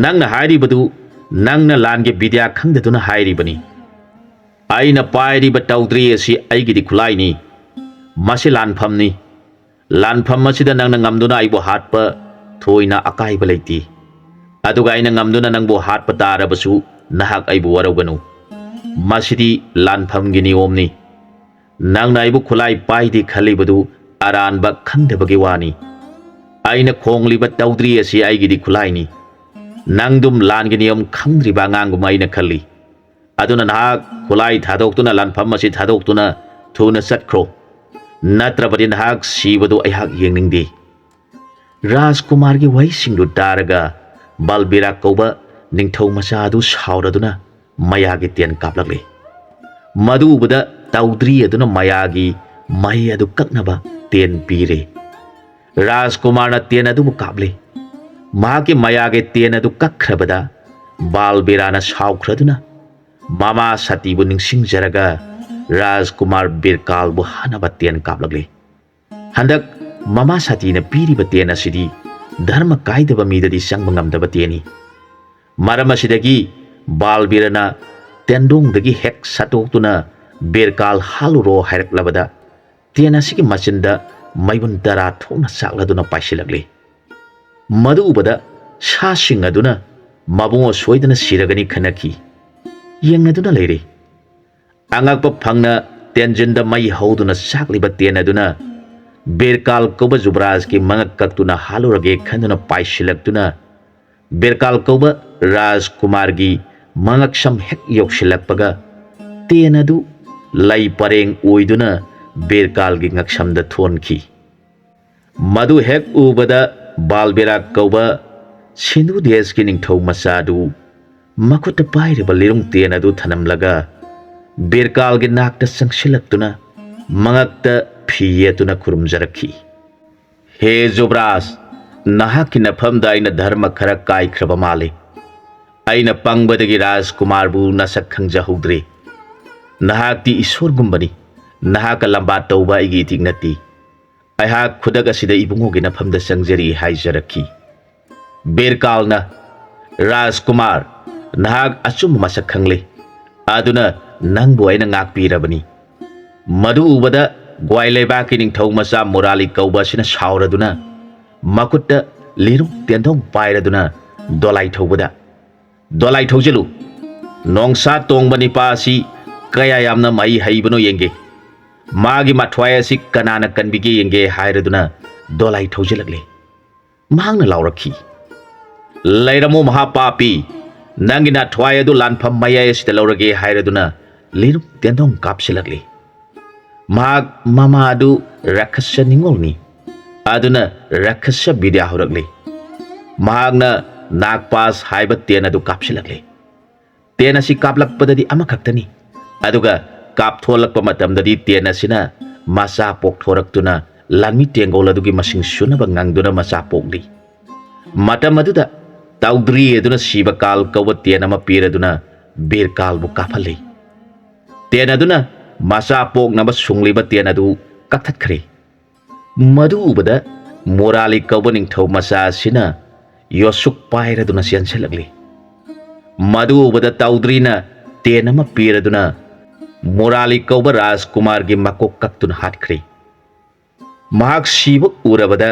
ꯅꯪꯅ ꯍꯥꯏꯔꯤꯕꯗꯨ ꯅꯪꯅ ꯂꯥꯟꯒꯤ ꯕꯤꯗ꯭ꯌꯥ ꯈꯪꯗꯗꯨꯅ ꯍꯥꯏꯔꯤꯕꯅꯤ꯫ ꯑꯩꯅ ꯄꯥꯏꯔꯤꯕ ꯇꯧꯗ꯭ꯔꯤ ꯑꯁꯤ ꯑꯩꯒꯤꯗꯤ ꯈꯨꯠꯂꯥꯏꯅꯤ꯫ ꯃꯁꯤ ꯂꯥꯟꯐꯝꯅꯤ꯫ ꯂꯥꯟꯐꯝ ꯑꯁꯤꯗ ꯅꯪꯅ ꯉꯝꯗꯨꯅ ꯑꯩꯕꯨ ꯍꯥꯠꯄ ꯊꯣꯏꯅ ꯑꯀꯥꯏꯕ ꯂꯩꯇꯦ꯫ ꯑꯗꯨꯒ ꯑꯩꯅ ꯉꯝꯗꯨꯅ ꯅꯪꯕꯨ ꯍꯥꯠꯄ ꯇꯥꯔꯕꯁꯨ ꯅꯍꯥꯛ ꯑꯩꯕꯨ ꯋꯥꯔꯧꯒꯅꯨ꯫ ꯃꯁꯤꯗꯤ ꯂꯥꯟꯐꯝꯒꯤ ꯅꯤꯌꯣꯝꯅꯤ꯫ ꯅꯪꯅ ꯑꯩꯕꯨ ꯈꯨꯠꯂꯥꯏ ꯄꯥꯏꯗꯦ ꯈꯜꯂꯤꯕꯗꯨ ꯑꯔꯥꯟꯕ ꯈꯟꯗꯕꯒꯤ ꯋꯥꯅꯤ꯫ ꯑꯩꯅ ꯈꯣꯡꯂꯤꯕ ꯇꯧꯗ꯭ꯔꯤ ꯑꯁꯤ ꯑꯩꯒꯤꯗꯤ ꯈꯨꯠꯂꯥꯏꯅꯤ꯫ ꯅꯪꯗꯨꯝ ꯂꯥꯟꯒꯤ ꯅꯤꯌꯝ ꯈꯪꯗ꯭ꯔꯤꯕ ꯑꯉꯥꯡꯒꯨꯝ ꯑꯩꯅ ꯈꯜꯂꯤ꯫ ꯑꯗꯨꯅ ꯅꯍꯥꯛ ꯈꯨꯠꯂꯥꯏ ꯊꯥꯗꯣꯛꯇꯨꯅ ꯂꯥꯟꯐꯝ ꯑꯁꯤ ꯊꯥꯗꯣꯛꯇꯨꯅ ꯊꯨꯅ ꯆꯠꯈ꯭ꯔꯣ꯫ ꯅꯠꯇ꯭ꯔꯕꯗꯤ ꯅꯍꯥꯛ ꯁꯤꯕꯗꯨ ꯑꯩꯍꯥꯛ ꯌꯦꯡꯅꯤꯡꯗꯦ꯫" ꯔꯥꯖꯀꯨꯃꯥꯔꯒꯤ ꯋꯥꯍꯩꯁꯤꯡꯗꯨ ꯇꯥꯔꯒ ꯕꯥꯜꯕꯤꯔꯥ ꯀꯧꯕ ꯅꯤꯡꯊꯧ ꯃꯆꯥ ꯑꯗꯨ ꯁꯥꯎꯔꯗꯨꯅ ꯃꯌꯥꯒꯤ ꯇꯦꯟ ꯀꯥꯞꯂꯛꯂꯤ꯫ ꯃꯗꯨ ꯎꯕꯗ ꯇꯧꯗ꯭ꯔꯤ ꯑꯗꯨꯅ ꯃꯌꯥꯒꯤ ꯃꯍꯩ ꯑꯗꯨ ꯀꯛꯅꯕ ꯇꯦꯟ ꯄꯤꯔꯦ꯫ ꯔꯥꯖꯀꯨꯃꯥꯔꯅ ꯇꯦꯟ ꯑꯗꯨꯕꯨ ꯀꯥꯞꯂꯦ꯫ ꯃꯍꯥꯛꯀꯤ ꯃꯌꯥꯒꯤ ꯇꯦꯟ ꯑꯗꯨ ꯀꯛꯈ꯭ꯔꯕꯗ ꯕꯥꯜꯕꯤꯔꯥꯅ ꯁꯥꯎꯈ꯭ꯔꯗꯨꯅ ꯃꯃꯥ ꯁꯇꯤꯕꯨ ꯅꯤꯡꯁꯤꯡꯖꯔꯒ ꯔꯥꯖꯀꯨꯃꯥꯔ ꯕꯤꯔꯀꯥꯜꯕꯨ ꯍꯥꯠꯅꯕ ꯇꯦꯟ ꯀꯥꯞꯂꯛꯂꯤ꯫ ꯍꯟꯗꯛ ꯃꯃꯥ ꯁꯇꯤꯅ ꯄꯤꯔꯤꯕ ꯇꯦꯟ ꯑꯁꯤꯗꯤ ꯙꯔꯃ ꯀꯥꯏꯗꯕ ꯃꯤꯗꯗꯤ ꯆꯪꯕ ꯉꯝꯗꯕ ꯇꯦꯟꯅꯤ꯫ ꯃꯔꯝ ꯑꯁꯤꯗꯒꯤ ꯕꯥꯜꯕꯤꯔꯅ ꯇꯦꯟꯗꯣꯡꯗꯒꯤ ꯍꯦꯛ ꯁꯠꯇꯣꯛꯇꯨꯅ ꯕꯤꯔꯀꯥꯜ ꯍꯥꯠꯂꯨꯔꯣ ꯍꯥꯏꯔꯛꯂꯕꯗ ꯇꯦꯟ ꯑꯁꯤꯒꯤ ꯃꯆꯤꯟꯗ ꯃꯩꯕꯨꯟ ꯇꯔꯥ ꯊꯣꯛꯅ ꯆꯥꯛꯂꯗꯨꯅ ꯄꯥꯏꯁꯤꯜꯂꯛꯂꯤ꯫ ꯃꯗꯨ ꯎꯕꯗ ꯁꯥꯁꯤꯡ ꯑꯗꯨꯅ ꯃꯕꯨꯡ ꯁꯣꯏꯗꯅ ꯁꯤꯔꯒꯅꯤ ꯈꯟꯅꯈꯤ꯫ ꯌꯦꯡꯅꯗꯨꯅ ꯂꯩꯔꯦ꯫ ꯑꯉꯛꯄ ꯐꯪꯅ ꯇꯦꯟꯖꯤꯟꯗ ꯃꯩ ꯍꯧꯗꯨꯅ ꯆꯥꯛꯂꯤꯕ ꯇꯦꯟ ꯑꯗꯨꯅ ꯕꯤꯔꯀꯥꯜ ꯀꯧꯕ ꯖꯨꯕꯔꯥꯖꯀꯤ ꯃꯉꯛ ꯀꯛꯇꯨꯅ ꯍꯥꯠꯂꯨꯔꯒꯦ ꯈꯟꯗꯨꯅ ꯄꯥꯏꯁꯤꯜꯂꯛꯇꯨꯅ, ꯕꯤꯔꯀꯥꯜ ꯀꯧꯕ ꯔꯥꯖꯀꯨꯃꯥꯔꯒꯤ ꯃꯉꯛꯁꯝ ꯍꯦꯛ ꯌꯧꯁꯤꯜꯂꯛꯄꯒ, ꯇꯦꯟ ꯑꯗꯨ ꯂꯩ ꯄꯔꯦꯡ ꯑꯣꯏꯗꯨꯅ ꯕꯤꯔꯀꯥꯜꯒꯤ ꯉꯛꯁꯝꯗ ꯊꯣꯟꯈꯤ꯫ ꯃꯗꯨ ꯍꯦꯛ ꯎꯕꯗ ꯕꯥꯜꯕꯤꯔꯥꯛ ꯀꯧꯕ ꯁꯤꯟꯙꯨ ꯗꯦꯁꯀꯤ ꯅꯤꯡꯊꯧ ꯃꯆꯥꯗꯨ ꯃꯈꯨꯠꯇ ꯄꯥꯏꯔꯤꯕ ꯂꯤꯔꯨꯡ ꯇꯦꯟ ꯑꯗꯨ ꯊꯅꯝꯂꯒ ꯕꯤꯔꯀꯥꯜꯒꯤ ꯅꯥꯛꯇ ꯆꯪꯁꯤꯜꯂꯛꯇꯨꯅ ꯃꯉꯛꯇ ꯐꯤ ꯌꯦꯠꯇꯨꯅ ꯈꯨꯔꯨꯝꯖꯔꯛꯈꯤ꯫ "ꯍꯦ ꯖꯨꯕꯔꯥꯖ, ꯅꯍꯥꯛꯀꯤ ꯅꯐꯝꯗ ꯑꯩꯅ ꯙꯔꯃ ꯈꯔ ꯀꯥꯏꯈ꯭ꯔꯕ ꯃꯥꯜꯂꯤ꯫ ꯑꯩꯅ ꯄꯪꯕꯗꯒꯤ ꯔꯥꯖꯀꯨꯃꯥꯔꯕꯨ ꯅꯁꯛ ꯈꯪꯖꯍꯧꯗ꯭ꯔꯦ꯫ ꯅꯍꯥꯛꯇꯤ ꯏꯁꯣꯔꯒꯨꯝꯕꯅꯤ꯫ ꯅꯍꯥꯛꯀ ꯂꯝꯕꯥ ꯇꯧꯕ ꯑꯩꯒꯤ ꯏꯊꯤꯛ ꯅꯠꯇꯦ꯫ ꯑꯩꯍꯥꯛ ꯈꯨꯗꯛ ꯑꯁꯤꯗ ꯏꯕꯨꯡꯉꯣꯒꯤ ꯅꯐꯝꯗ ꯆꯪꯖꯔꯤ" ꯍꯥꯏꯖꯔꯛꯈꯤ꯫ ꯕꯤꯔꯀꯥꯜꯅ, "ꯔꯥꯖꯀꯨꯃꯥꯔ, ꯅꯍꯥꯛ ꯑꯆꯨꯝꯕ ꯃꯁꯛ ꯈꯪꯂꯦ꯫ ꯑꯗꯨꯅ ꯅꯪꯕꯨ ꯑꯩꯅ ꯉꯥꯛꯄꯤꯔꯕꯅꯤ"꯫ ꯃꯗꯨ ꯎꯕꯗ ꯒ꯭ꯋꯥꯏ ꯂꯩꯕꯥꯛꯀꯤ ꯅꯤꯡꯊꯧ ꯃꯆꯥ ꯃꯨꯔꯥꯂꯤ ꯀꯧꯕ ꯑꯁꯤꯅ ꯁꯥꯎꯔꯗꯨꯅ ꯃꯈꯨꯠꯇ ꯂꯤꯔꯨꯡ ꯇꯦꯟꯗꯣꯡ ꯄꯥꯏꯔꯗꯨꯅ ꯗꯣꯂꯥꯏ ꯊꯧꯕꯗ, "ꯗꯣꯂꯥꯏ ꯊꯧꯖꯤꯜꯂꯨ꯫ ꯅꯣꯡꯁꯥ ꯇꯣꯡꯕ ꯅꯤꯄꯥ ꯑꯁꯤ ꯀꯌꯥ ꯌꯥꯝꯅ ꯃꯍꯩ ꯍꯩꯕꯅꯣ ꯌꯦꯡꯒꯦ꯫ ꯃꯥꯒꯤ ꯃꯊ꯭ꯋꯥꯏ ꯑꯁꯤ ꯀꯅꯥꯅ ꯀꯟꯕꯤꯒꯦ ꯌꯦꯡꯒꯦ" ꯍꯥꯏꯔꯗꯨꯅ ꯗꯣꯂꯥꯏ ꯊꯧꯖꯤꯜꯂꯛꯂꯦ꯫ ꯃꯍꯥꯛꯅ ꯂꯥꯎꯔꯛꯈꯤ, "ꯂꯩꯔꯝꯃꯣ ꯃꯍꯥꯄꯥꯄꯤ, ꯅꯪꯒꯤ ꯅꯊ꯭ꯋꯥꯏ ꯑꯗꯨ ꯂꯥꯟꯐꯝ ꯃꯌꯥꯏ ꯑꯁꯤꯗ ꯂꯧꯔꯒꯦ" ꯍꯥꯏꯔꯗꯨꯅ ꯂꯤꯔꯨꯡ ꯇꯦꯟꯗꯣꯡ ꯀꯥꯞꯁꯤꯜꯂꯛꯂꯤ꯫ ꯃꯍꯥꯛ ꯃꯃꯥ ꯑꯗꯨ ꯔꯥꯈꯁ ꯅꯤꯡꯉꯣꯜꯅꯤ꯫ ꯑꯗꯨꯅ ꯔꯥꯈꯁ ꯕꯤꯗ꯭ꯌꯥ ꯍꯧꯔꯛꯂꯤ꯫ ꯃꯍꯥꯛꯅ ꯅꯥꯒꯄꯥꯁ ꯍꯥꯏꯕ ꯇꯦꯟ ꯑꯗꯨ ꯀꯥꯞꯁꯤꯜꯂꯛꯂꯤ꯫ ꯇꯦꯟ ꯑꯁꯤ ꯀꯥꯞꯂꯛꯄꯗꯗꯤ ꯑꯃꯈꯛꯇꯅꯤ, ꯑꯗꯨꯒ ꯀꯥꯞꯊꯣꯛꯂꯛꯄ ꯃꯇꯝꯗꯗꯤ ꯇꯦꯟ ꯑꯁꯤꯅ ꯃꯆꯥ ꯄꯣꯛꯊꯣꯔꯛꯇꯨꯅ ꯂꯥꯟꯃꯤ ꯇꯦꯡꯒꯣꯜ ꯑꯗꯨꯒꯤ ꯃꯁꯤꯡ ꯁꯨꯅꯕ ꯉꯪꯗꯨꯅ ꯃꯆꯥ ꯄꯣꯛꯂꯤ꯫ ꯃꯇꯝ ꯑꯗꯨꯗ ꯇꯧꯗ꯭ꯔꯤ ꯑꯗꯨꯅ ꯁꯤꯕ ꯀꯥꯜ ꯀꯧꯕ ꯇꯦꯟ ꯑꯃ ꯄꯤꯔꯗꯨꯅ ꯕꯤꯔ ꯀꯥꯜꯕꯨ ꯀꯥꯞꯍꯜꯂꯤ꯫ ꯇꯦꯟ ꯑꯗꯨꯅ ꯃꯆꯥ ꯄꯣꯛꯅꯕ ꯁꯨꯡꯂꯤꯕ ꯇꯦꯟ ꯑꯗꯨ ꯀꯛꯊꯠꯈ꯭ꯔꯦ꯫ ꯃꯗꯨ ꯎꯕꯗ ꯃꯣꯔꯥꯂꯤ ꯀꯧꯕ ꯅꯤꯡꯊꯧ ꯃꯆꯥ ꯑꯁꯤꯅ ꯌꯣꯠꯁꯨꯛ ꯄꯥꯏꯔꯗꯨꯅ ꯆꯦꯟꯁꯤꯜꯂꯛꯂꯤ꯫ ꯃꯗꯨ ꯎꯕꯗ ꯇꯧꯗ꯭ꯔꯤꯅ ꯇꯦꯟ ꯑꯃ ꯄꯤꯔꯗꯨꯅ ꯃꯣꯔꯥꯂꯤ ꯀꯧꯕ ꯔꯥꯖꯀꯨꯃꯥꯔꯒꯤ ꯃꯀꯣꯛ ꯀꯛꯇꯨꯅ ꯍꯥꯠꯈ꯭ꯔꯦ꯫ ꯃꯍꯥꯛ ꯁꯤꯕ ꯎꯔꯕꯗ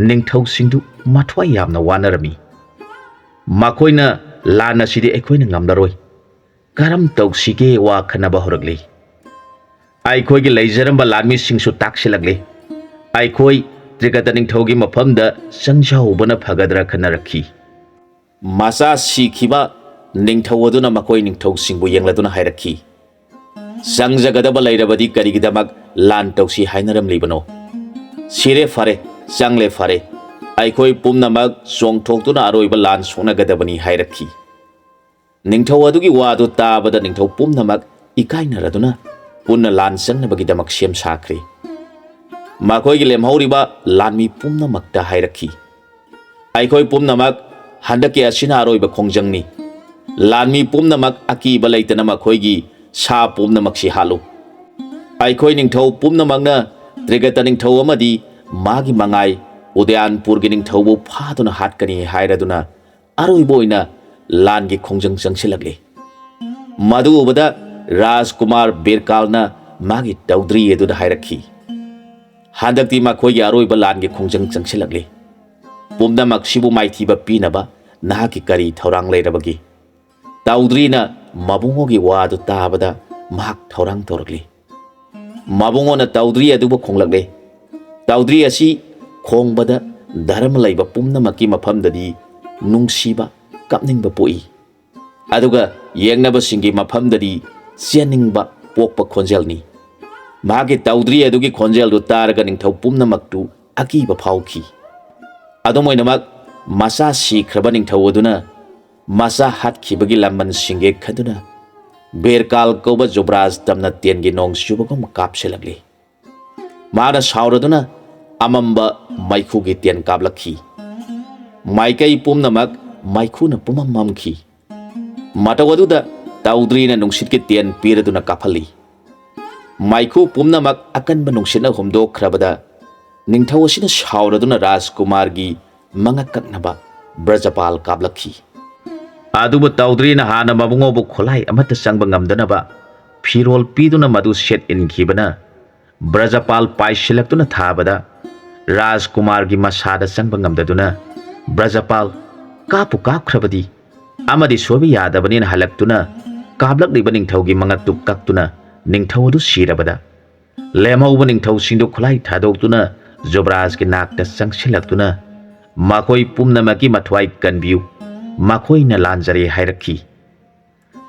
ꯅꯤꯡꯊꯧꯁꯤꯡꯗꯨ ꯃꯊ꯭ꯋꯥꯏ ꯌꯥꯝꯅ ꯋꯥꯅꯔꯝꯃꯤ꯫ ꯃꯈꯣꯏꯅ ꯂꯥꯟ ꯑꯁꯤꯗꯤ ꯑꯩꯈꯣꯏꯅ ꯉꯝꯂꯔꯣꯏ, ꯀꯔꯝ ꯇꯧꯁꯤꯒꯦ ꯋꯥ ꯈꯟꯅꯕ ꯍꯧꯔꯛꯂꯤ꯫ ꯑꯩꯈꯣꯏꯒꯤ ꯂꯩꯖꯔꯝꯕ ꯂꯥꯟꯃꯤꯁꯤꯡꯁꯨ ꯇꯥꯛꯁꯤꯜꯂꯛꯂꯤ꯫ ꯑꯩꯈꯣꯏ ꯇ꯭ꯔꯤꯒꯇ ꯅꯤꯡꯊꯧꯒꯤ ꯃꯐꯝꯗ ꯆꯪꯖꯍꯧꯕꯅ ꯐꯒꯗ꯭ꯔꯥ ꯈꯟꯅꯔꯛꯈꯤ꯫ ꯃꯆꯥ ꯁꯤꯈꯤꯕ ꯅꯤꯡꯊꯧ ꯑꯗꯨꯅ ꯃꯈꯣꯏ ꯅꯤꯡꯊꯧꯁꯤꯡꯕꯨ ꯌꯦꯡꯂꯗꯨꯅ ꯍꯥꯏꯔꯛꯈꯤ, "ꯆꯪꯖꯒꯗꯕ ꯂꯩꯔꯕꯗꯤ ꯀꯔꯤꯒꯤꯗꯃꯛ ꯂꯥꯟ ꯇꯧꯁꯤ ꯍꯥꯏꯅꯔꯝꯂꯤꯕꯅꯣ? ꯁꯤꯔꯦ ꯐꯔꯦ, ꯆꯪꯂꯦ ꯐꯔꯦ, ꯑꯩꯈꯣꯏ ꯄꯨꯝꯅꯃꯛ ꯆꯣꯡꯊꯣꯛꯇꯨꯅ ꯑꯔꯣꯏꯕ ꯂꯥꯟ ꯁꯣꯛꯅꯒꯗꯕꯅꯤ" ꯍꯥꯏꯔꯛꯈꯤ꯫ ꯅꯤꯡꯊꯧ ꯑꯗꯨꯒꯤ ꯋꯥꯗꯨ ꯇꯥꯕꯗ ꯅꯤꯡꯊꯧ ꯄꯨꯝꯅꯃꯛ ꯏꯀꯥꯏꯅꯔꯗꯨꯅ ꯄꯨꯟꯅ ꯂꯥꯟ ꯆꯪꯅꯕꯒꯤꯗꯃꯛ ꯁꯦꯝ ꯁꯥꯈ꯭ꯔꯦ꯫ ꯃꯈꯣꯏꯒꯤ ꯂꯦꯝꯍꯧꯔꯤꯕ ꯂꯥꯟꯃꯤ ꯄꯨꯝꯅꯃꯛꯇ ꯍꯥꯏꯔꯛꯈꯤ, "ꯑꯩꯈꯣꯏ ꯄꯨꯝꯅꯃꯛ ꯍꯟꯗꯛꯀꯤ ꯑꯁꯤꯅ ꯑꯔꯣꯏꯕ ꯈꯣꯡꯖꯪꯅꯤ꯫ ꯂꯥꯟꯃꯤ ꯄꯨꯝꯅꯃꯛ ꯑꯀꯤꯕ ꯂꯩꯇꯅ ꯃꯈꯣꯏꯒꯤ ꯁꯥ ꯄꯨꯝꯅꯃꯛꯁꯤ ꯍꯥꯠꯂꯨ꯫ ꯑꯩꯈꯣꯏ ꯅꯤꯡꯊꯧ ꯄꯨꯝꯅꯃꯛꯅ ꯇ꯭ꯔꯤꯒꯇ ꯅꯤꯡꯊꯧ ꯑꯃꯗꯤ ꯃꯥꯒꯤ ꯃꯉꯥꯏ ꯎꯗꯌꯥꯟꯄꯨꯔꯒꯤ ꯅꯤꯡꯊꯧꯕꯨ ꯐꯥꯗꯨꯅ ꯍꯥꯠꯀꯅꯤ" ꯍꯥꯏꯔꯗꯨꯅ ꯑꯔꯣꯏꯕ ꯑꯣꯏꯅ ꯂꯥꯟꯒꯤ ꯈꯣꯡꯖꯪ ꯆꯪꯁꯤꯜꯂꯛꯂꯤ꯫ ꯃꯗꯨ ꯎꯕꯗ ꯔꯥꯖꯀꯨꯃꯥꯔ ꯕꯤꯔꯀꯥꯜꯅ ꯃꯥꯒꯤ ꯇꯧꯗ꯭ꯔꯤ ꯑꯗꯨꯗ ꯍꯥꯏꯔꯛꯈꯤ, "ꯍꯟꯗꯛꯇꯤ ꯃꯈꯣꯏꯒꯤ ꯑꯔꯣꯏꯕ ꯂꯥꯟꯒꯤ ꯈꯣꯡꯖꯪ ꯆꯪꯁꯤꯜꯂꯛꯂꯤ꯫ ꯄꯨꯝꯅꯃꯛꯁꯤꯕꯨ ꯃꯥꯏꯊꯤꯕ ꯄꯤꯅꯕ ꯅꯍꯥꯛꯀꯤ ꯀꯔꯤ ꯊꯧꯔꯥꯡ ꯂꯩꯔꯕꯒꯦ?" ꯇꯧꯗ꯭ꯔꯤꯅ ꯃꯕꯨꯡꯉꯣꯒꯤ ꯋꯥ ꯑꯗꯨ ꯇꯥꯕꯗ ꯃꯍꯥꯛ ꯊꯧꯔꯥꯡ ꯇꯧꯔꯛꯂꯤ꯫ ꯃꯕꯨꯡꯉꯣꯅ ꯇꯧꯗ꯭ꯔꯤ ꯑꯗꯨꯕꯨ ꯈꯣꯡꯂꯛꯂꯦ꯫ ꯇꯧꯗ꯭ꯔꯤ ꯑꯁꯤ ꯈꯣꯡꯕꯗ ꯙꯔꯃ ꯂꯩꯕ ꯄꯨꯝꯅꯃꯛꯀꯤ ꯃꯐꯝꯗꯗꯤ ꯅꯨꯡꯁꯤꯕ, ꯀꯞꯅꯤꯡꯕ ꯄꯣꯛꯏ꯫ ꯑꯗꯨꯒ ꯌꯦꯡꯅꯕꯁꯤꯡꯒꯤ ꯃꯐꯝꯗꯗꯤ ꯆꯦꯟꯅꯤꯡꯕ ꯄꯣꯛꯄ ꯈꯣꯟꯖꯦꯜꯅꯤ꯫ ꯃꯍꯥꯛꯀꯤ ꯇꯧꯗ꯭ꯔꯤ ꯑꯗꯨꯒꯤ ꯈꯣꯟꯖꯦꯜꯗꯨ ꯇꯥꯔꯒ ꯅꯤꯡꯊꯧ ꯄꯨꯝꯅꯃꯛꯇꯨ ꯑꯀꯤꯕ ꯐꯥꯎꯈꯤ꯫ ꯑꯗꯨꯝ ꯑꯣꯏꯅꯃꯛ, ꯃꯆꯥ ꯁꯤꯈ꯭ꯔꯕ ꯅꯤꯡꯊꯧ ꯑꯗꯨꯅ ꯃꯆꯥ ꯍꯥꯠꯈꯤꯕꯒꯤ ꯂꯃꯟ ꯁꯤꯡꯒꯦ ꯈꯟꯗꯨꯅ ꯕꯦꯔꯀꯥꯜ ꯀꯧꯕ ꯖꯨꯕ꯭ꯔꯥꯖ ꯇꯝꯅ ꯇꯦꯟꯒꯤ ꯅꯣꯡ ꯆꯨꯕꯒꯨꯝ ꯀꯥꯞꯁꯤꯜꯂꯛꯂꯤ꯫ ꯃꯥꯅ ꯁꯥꯎꯔꯗꯨꯅ ꯑꯃꯝꯕ ꯃꯩꯈꯨꯒꯤ ꯇꯦꯟ ꯀꯥꯞꯂꯛꯈꯤ꯫ ꯃꯥꯏꯀꯩ ꯄꯨꯝꯅꯃꯛ ꯃꯩꯈꯨꯅ ꯄꯨꯝꯃꯝ ꯃꯝꯈꯤ꯫ ꯃꯇꯧ ꯑꯗꯨꯗ ꯇꯧꯗ꯭ꯔꯤꯅ ꯅꯨꯡꯁꯤꯠꯀꯤ ꯇꯦꯟ ꯄꯤꯔꯗꯨꯅ ꯀꯥꯞꯍꯜꯂꯤ꯫ ꯃꯩꯈꯨ ꯄꯨꯝꯅꯃꯛ ꯑꯀꯟꯕ ꯅꯨꯡꯁꯤꯠꯅ ꯍꯨꯝꯗꯣꯛꯈ꯭ꯔꯕꯗ, ꯅꯤꯡꯊꯧ ꯑꯁꯤꯅ ꯁꯥꯎꯔꯗꯨꯅ ꯔꯥꯖꯀꯨꯃꯥꯔꯒꯤ ꯃꯉꯛ ꯀꯛꯅꯕ ꯕ꯭ꯔꯖꯄꯥꯜ ꯀꯥꯞꯂꯛꯈꯤ꯫ ꯑꯗꯨꯕꯨ ꯇꯧꯗ꯭ꯔꯤꯅ ꯍꯥꯟꯅ ꯃꯕꯨꯡꯉꯣꯕꯨ ꯈꯨꯠꯂꯥꯏ ꯑꯃꯠꯇ ꯆꯪꯕ ꯉꯝꯗꯅꯕ ꯐꯤꯔꯣꯜ ꯄꯤꯗꯨꯅ ꯃꯗꯨ ꯁꯦꯠ ꯏꯟꯈꯤꯕꯅ, ꯕ꯭ꯔꯖꯄꯥꯜ ꯄꯥꯏꯁꯤꯜꯂꯛꯇꯨꯅ ꯊꯥꯕꯗ, ꯔꯥꯖꯀꯨꯃꯥꯔꯒꯤ ꯃꯁꯥꯗ ꯆꯪꯕ ꯉꯝꯗꯗꯨꯅ ꯕ꯭ꯔꯖꯄꯥꯜ ꯀꯥꯞꯄꯨ ꯀꯥꯞꯈ꯭ꯔꯕꯗꯤ ꯑꯃꯗꯤ ꯁꯣꯏꯕ ꯌꯥꯗꯕꯅꯤꯅ ꯍꯜꯂꯛꯇꯨꯅ ꯀꯥꯞꯂꯛꯂꯤꯕ ꯅꯤꯡꯊꯧꯒꯤ ꯃꯉꯛꯇꯨ ꯀꯛꯇꯨꯅ ꯅꯤꯡꯊꯧ ꯑꯗꯨ ꯁꯤꯔꯕꯗ, ꯂꯦꯝꯍꯧꯕ ꯅꯤꯡꯊꯧꯁꯤꯡꯗꯨ ꯈꯨꯠꯂꯥꯏ ꯊꯥꯗꯣꯛꯇꯨꯅ ꯖꯨꯕꯔꯥꯖꯀꯤ ꯅꯥꯛꯇ ꯆꯪꯁꯤꯜꯂꯛꯇꯨꯅ, "ꯃꯈꯣꯏ ꯄꯨꯝꯅꯃꯛꯀꯤ ꯃꯊ꯭ꯋꯥꯏ ꯀꯟꯕꯤꯌꯨ, ꯃꯈꯣꯏꯅ ꯂꯥꯟꯖꯔꯦ" ꯍꯥꯏꯔꯛꯈꯤ꯫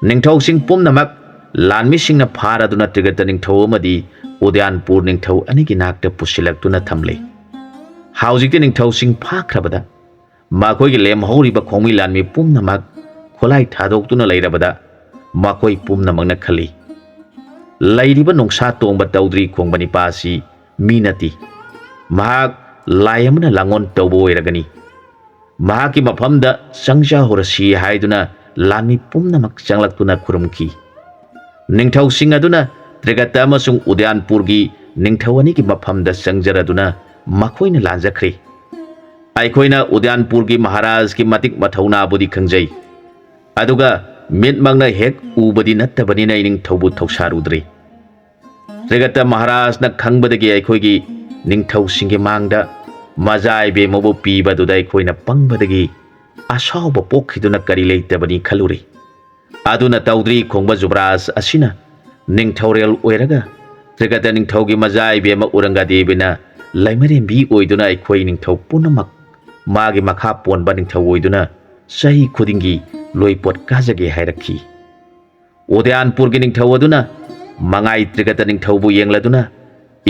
ꯅꯤꯡꯊꯧꯁꯤꯡ ꯄꯨꯝꯅꯃꯛ ꯂꯥꯟꯃꯤꯁꯤꯡꯅ ꯐꯥꯔꯗꯨꯅ ꯇ꯭ꯔꯤꯒꯇ ꯅꯤꯡꯊꯧ ꯑꯃꯗꯤ ꯎꯗꯌꯥꯟꯄꯨꯔ ꯅꯤꯡꯊꯧ ꯑꯅꯤꯒꯤ ꯅꯥꯛꯇ ꯄꯨꯁꯤꯜꯂꯛꯇꯨꯅ ꯊꯝꯂꯦ꯫ ꯍꯧꯖꯤꯛꯇꯤ ꯅꯤꯡꯊꯧꯁꯤꯡ ꯐꯥꯈ꯭ꯔꯕꯗ ꯃꯈꯣꯏꯒꯤ ꯂꯦꯝꯍꯧꯔꯤꯕ ꯈꯣꯡꯃꯤ ꯂꯥꯟꯃꯤ ꯄꯨꯝꯅꯃꯛ ꯈꯨꯠꯂꯥꯏ ꯊꯥꯗꯣꯛꯇꯨꯅ ꯂꯩꯔꯕꯗ ꯃꯈꯣꯏ ꯄꯨꯝꯅꯃꯛꯅ ꯈꯜꯂꯤ, "ꯂꯩꯔꯤꯕ ꯅꯨꯡꯁꯥ ꯇꯣꯡꯕ ꯇꯧꯗ꯭ꯔꯤ ꯈꯣꯡꯕ ꯅꯤꯄꯥ ꯑꯁꯤ ꯃꯤ ꯅꯠꯇꯦ꯫ ꯃꯍꯥꯛ ꯂꯥꯏ ꯑꯃꯅ ꯂꯥꯡꯑꯣꯟ ꯇꯧꯕ ꯑꯣꯏꯔꯒꯅꯤ꯫ ꯃꯍꯥꯛꯀꯤ ꯃꯐꯝꯗ ꯆꯪꯖꯍꯧꯔꯁꯤ" ꯍꯥꯏꯗꯨꯅ ꯂꯥꯟꯃꯤ ꯄꯨꯝꯅꯃꯛ ꯆꯪꯂꯛꯇꯨꯅ ꯈꯨꯔꯨꯝꯈꯤ꯫ ꯅꯤꯡꯊꯧꯁꯤꯡ ꯑꯗꯨꯅ ꯇ꯭ꯔꯤꯒꯇ ꯑꯃꯁꯨꯡ ꯎꯗꯌꯥꯟꯄꯨꯔꯒꯤ ꯅꯤꯡꯊꯧ ꯑꯅꯤꯒꯤ ꯃꯐꯝꯗ ꯆꯪꯖꯔꯗꯨꯅ ꯃꯈꯣꯏꯅ ꯂꯥꯟꯖꯈ꯭ꯔꯦ꯫ "ꯑꯩꯈꯣꯏꯅ ꯎꯗꯌꯥꯟꯄꯨꯔꯒꯤ ꯃꯍꯥꯔꯥꯖꯀꯤ ꯃꯇꯤꯛ ꯃꯊꯧꯅꯥꯕꯨꯗꯤ ꯈꯪꯖꯩ, ꯑꯗꯨꯒ ꯃꯤꯠꯃꯛꯅ ꯍꯦꯛ ꯎꯕꯗꯤ ꯅꯠꯇꯕꯅꯤꯅ ꯏꯅꯤꯡꯊꯧꯕꯨ ꯊꯧꯁꯥꯔꯨꯗ꯭ꯔꯦ꯫ ꯇ꯭ꯔꯤꯒꯇ ꯃꯍꯥꯔꯥꯖꯅ ꯈꯪꯕꯗꯒꯤ ꯑꯩꯈꯣꯏꯒꯤ ꯅꯤꯡꯊꯧꯁꯤꯡꯒꯤ ꯃꯥꯡꯗ ꯃꯖꯥ ꯏꯕꯦꯝꯃꯕꯨ ꯄꯤꯕꯗꯨꯗ ꯑꯩꯈꯣꯏꯅ ꯄꯪꯕꯗꯒꯤ ꯑꯁꯥꯎꯕ ꯄꯣꯛꯈꯤꯗꯨꯅ ꯀꯔꯤ ꯂꯩꯇꯕꯅꯤ ꯈꯜꯂꯨꯔꯦ꯫ ꯑꯗꯨꯅ ꯇꯧꯗ꯭ꯔꯤ ꯈꯣꯡꯕ ꯖꯨꯕꯔꯥꯖ ꯑꯁꯤꯅ ꯅꯤꯡꯊꯧꯔꯦꯜ ꯑꯣꯏꯔꯒ ꯇ꯭ꯔꯤꯒꯇ ꯅꯤꯡꯊꯧꯒꯤ ꯃꯖꯥ ꯏꯕꯦꯝꯃ ꯎꯔꯪꯒꯗꯦꯕꯤꯅ ꯂꯥꯏꯃꯔꯦꯝꯕꯤ ꯑꯣꯏꯗꯨꯅ ꯑꯩꯈꯣꯏ ꯅꯤꯡꯊꯧ ꯄꯨꯝꯅꯃꯛ ꯃꯥꯒꯤ ꯃꯈꯥ ꯄꯣꯟꯕ ꯅꯤꯡꯊꯧ ꯑꯣꯏꯗꯨꯅ ꯆꯍꯤ ꯈꯨꯗꯤꯡꯒꯤ ꯂꯣꯏꯄꯣꯠ ꯀꯥꯖꯒꯦ" ꯍꯥꯏꯔꯛꯈꯤ꯫ ꯎꯗꯌꯥꯟꯄꯨꯔꯒꯤ ꯅꯤꯡꯊꯧ ꯑꯗꯨꯅ ꯃꯉꯥꯏ ꯇ꯭ꯔꯤꯒꯇ ꯅꯤꯡꯊꯧꯕꯨ ꯌꯦꯡꯂꯗꯨꯅ,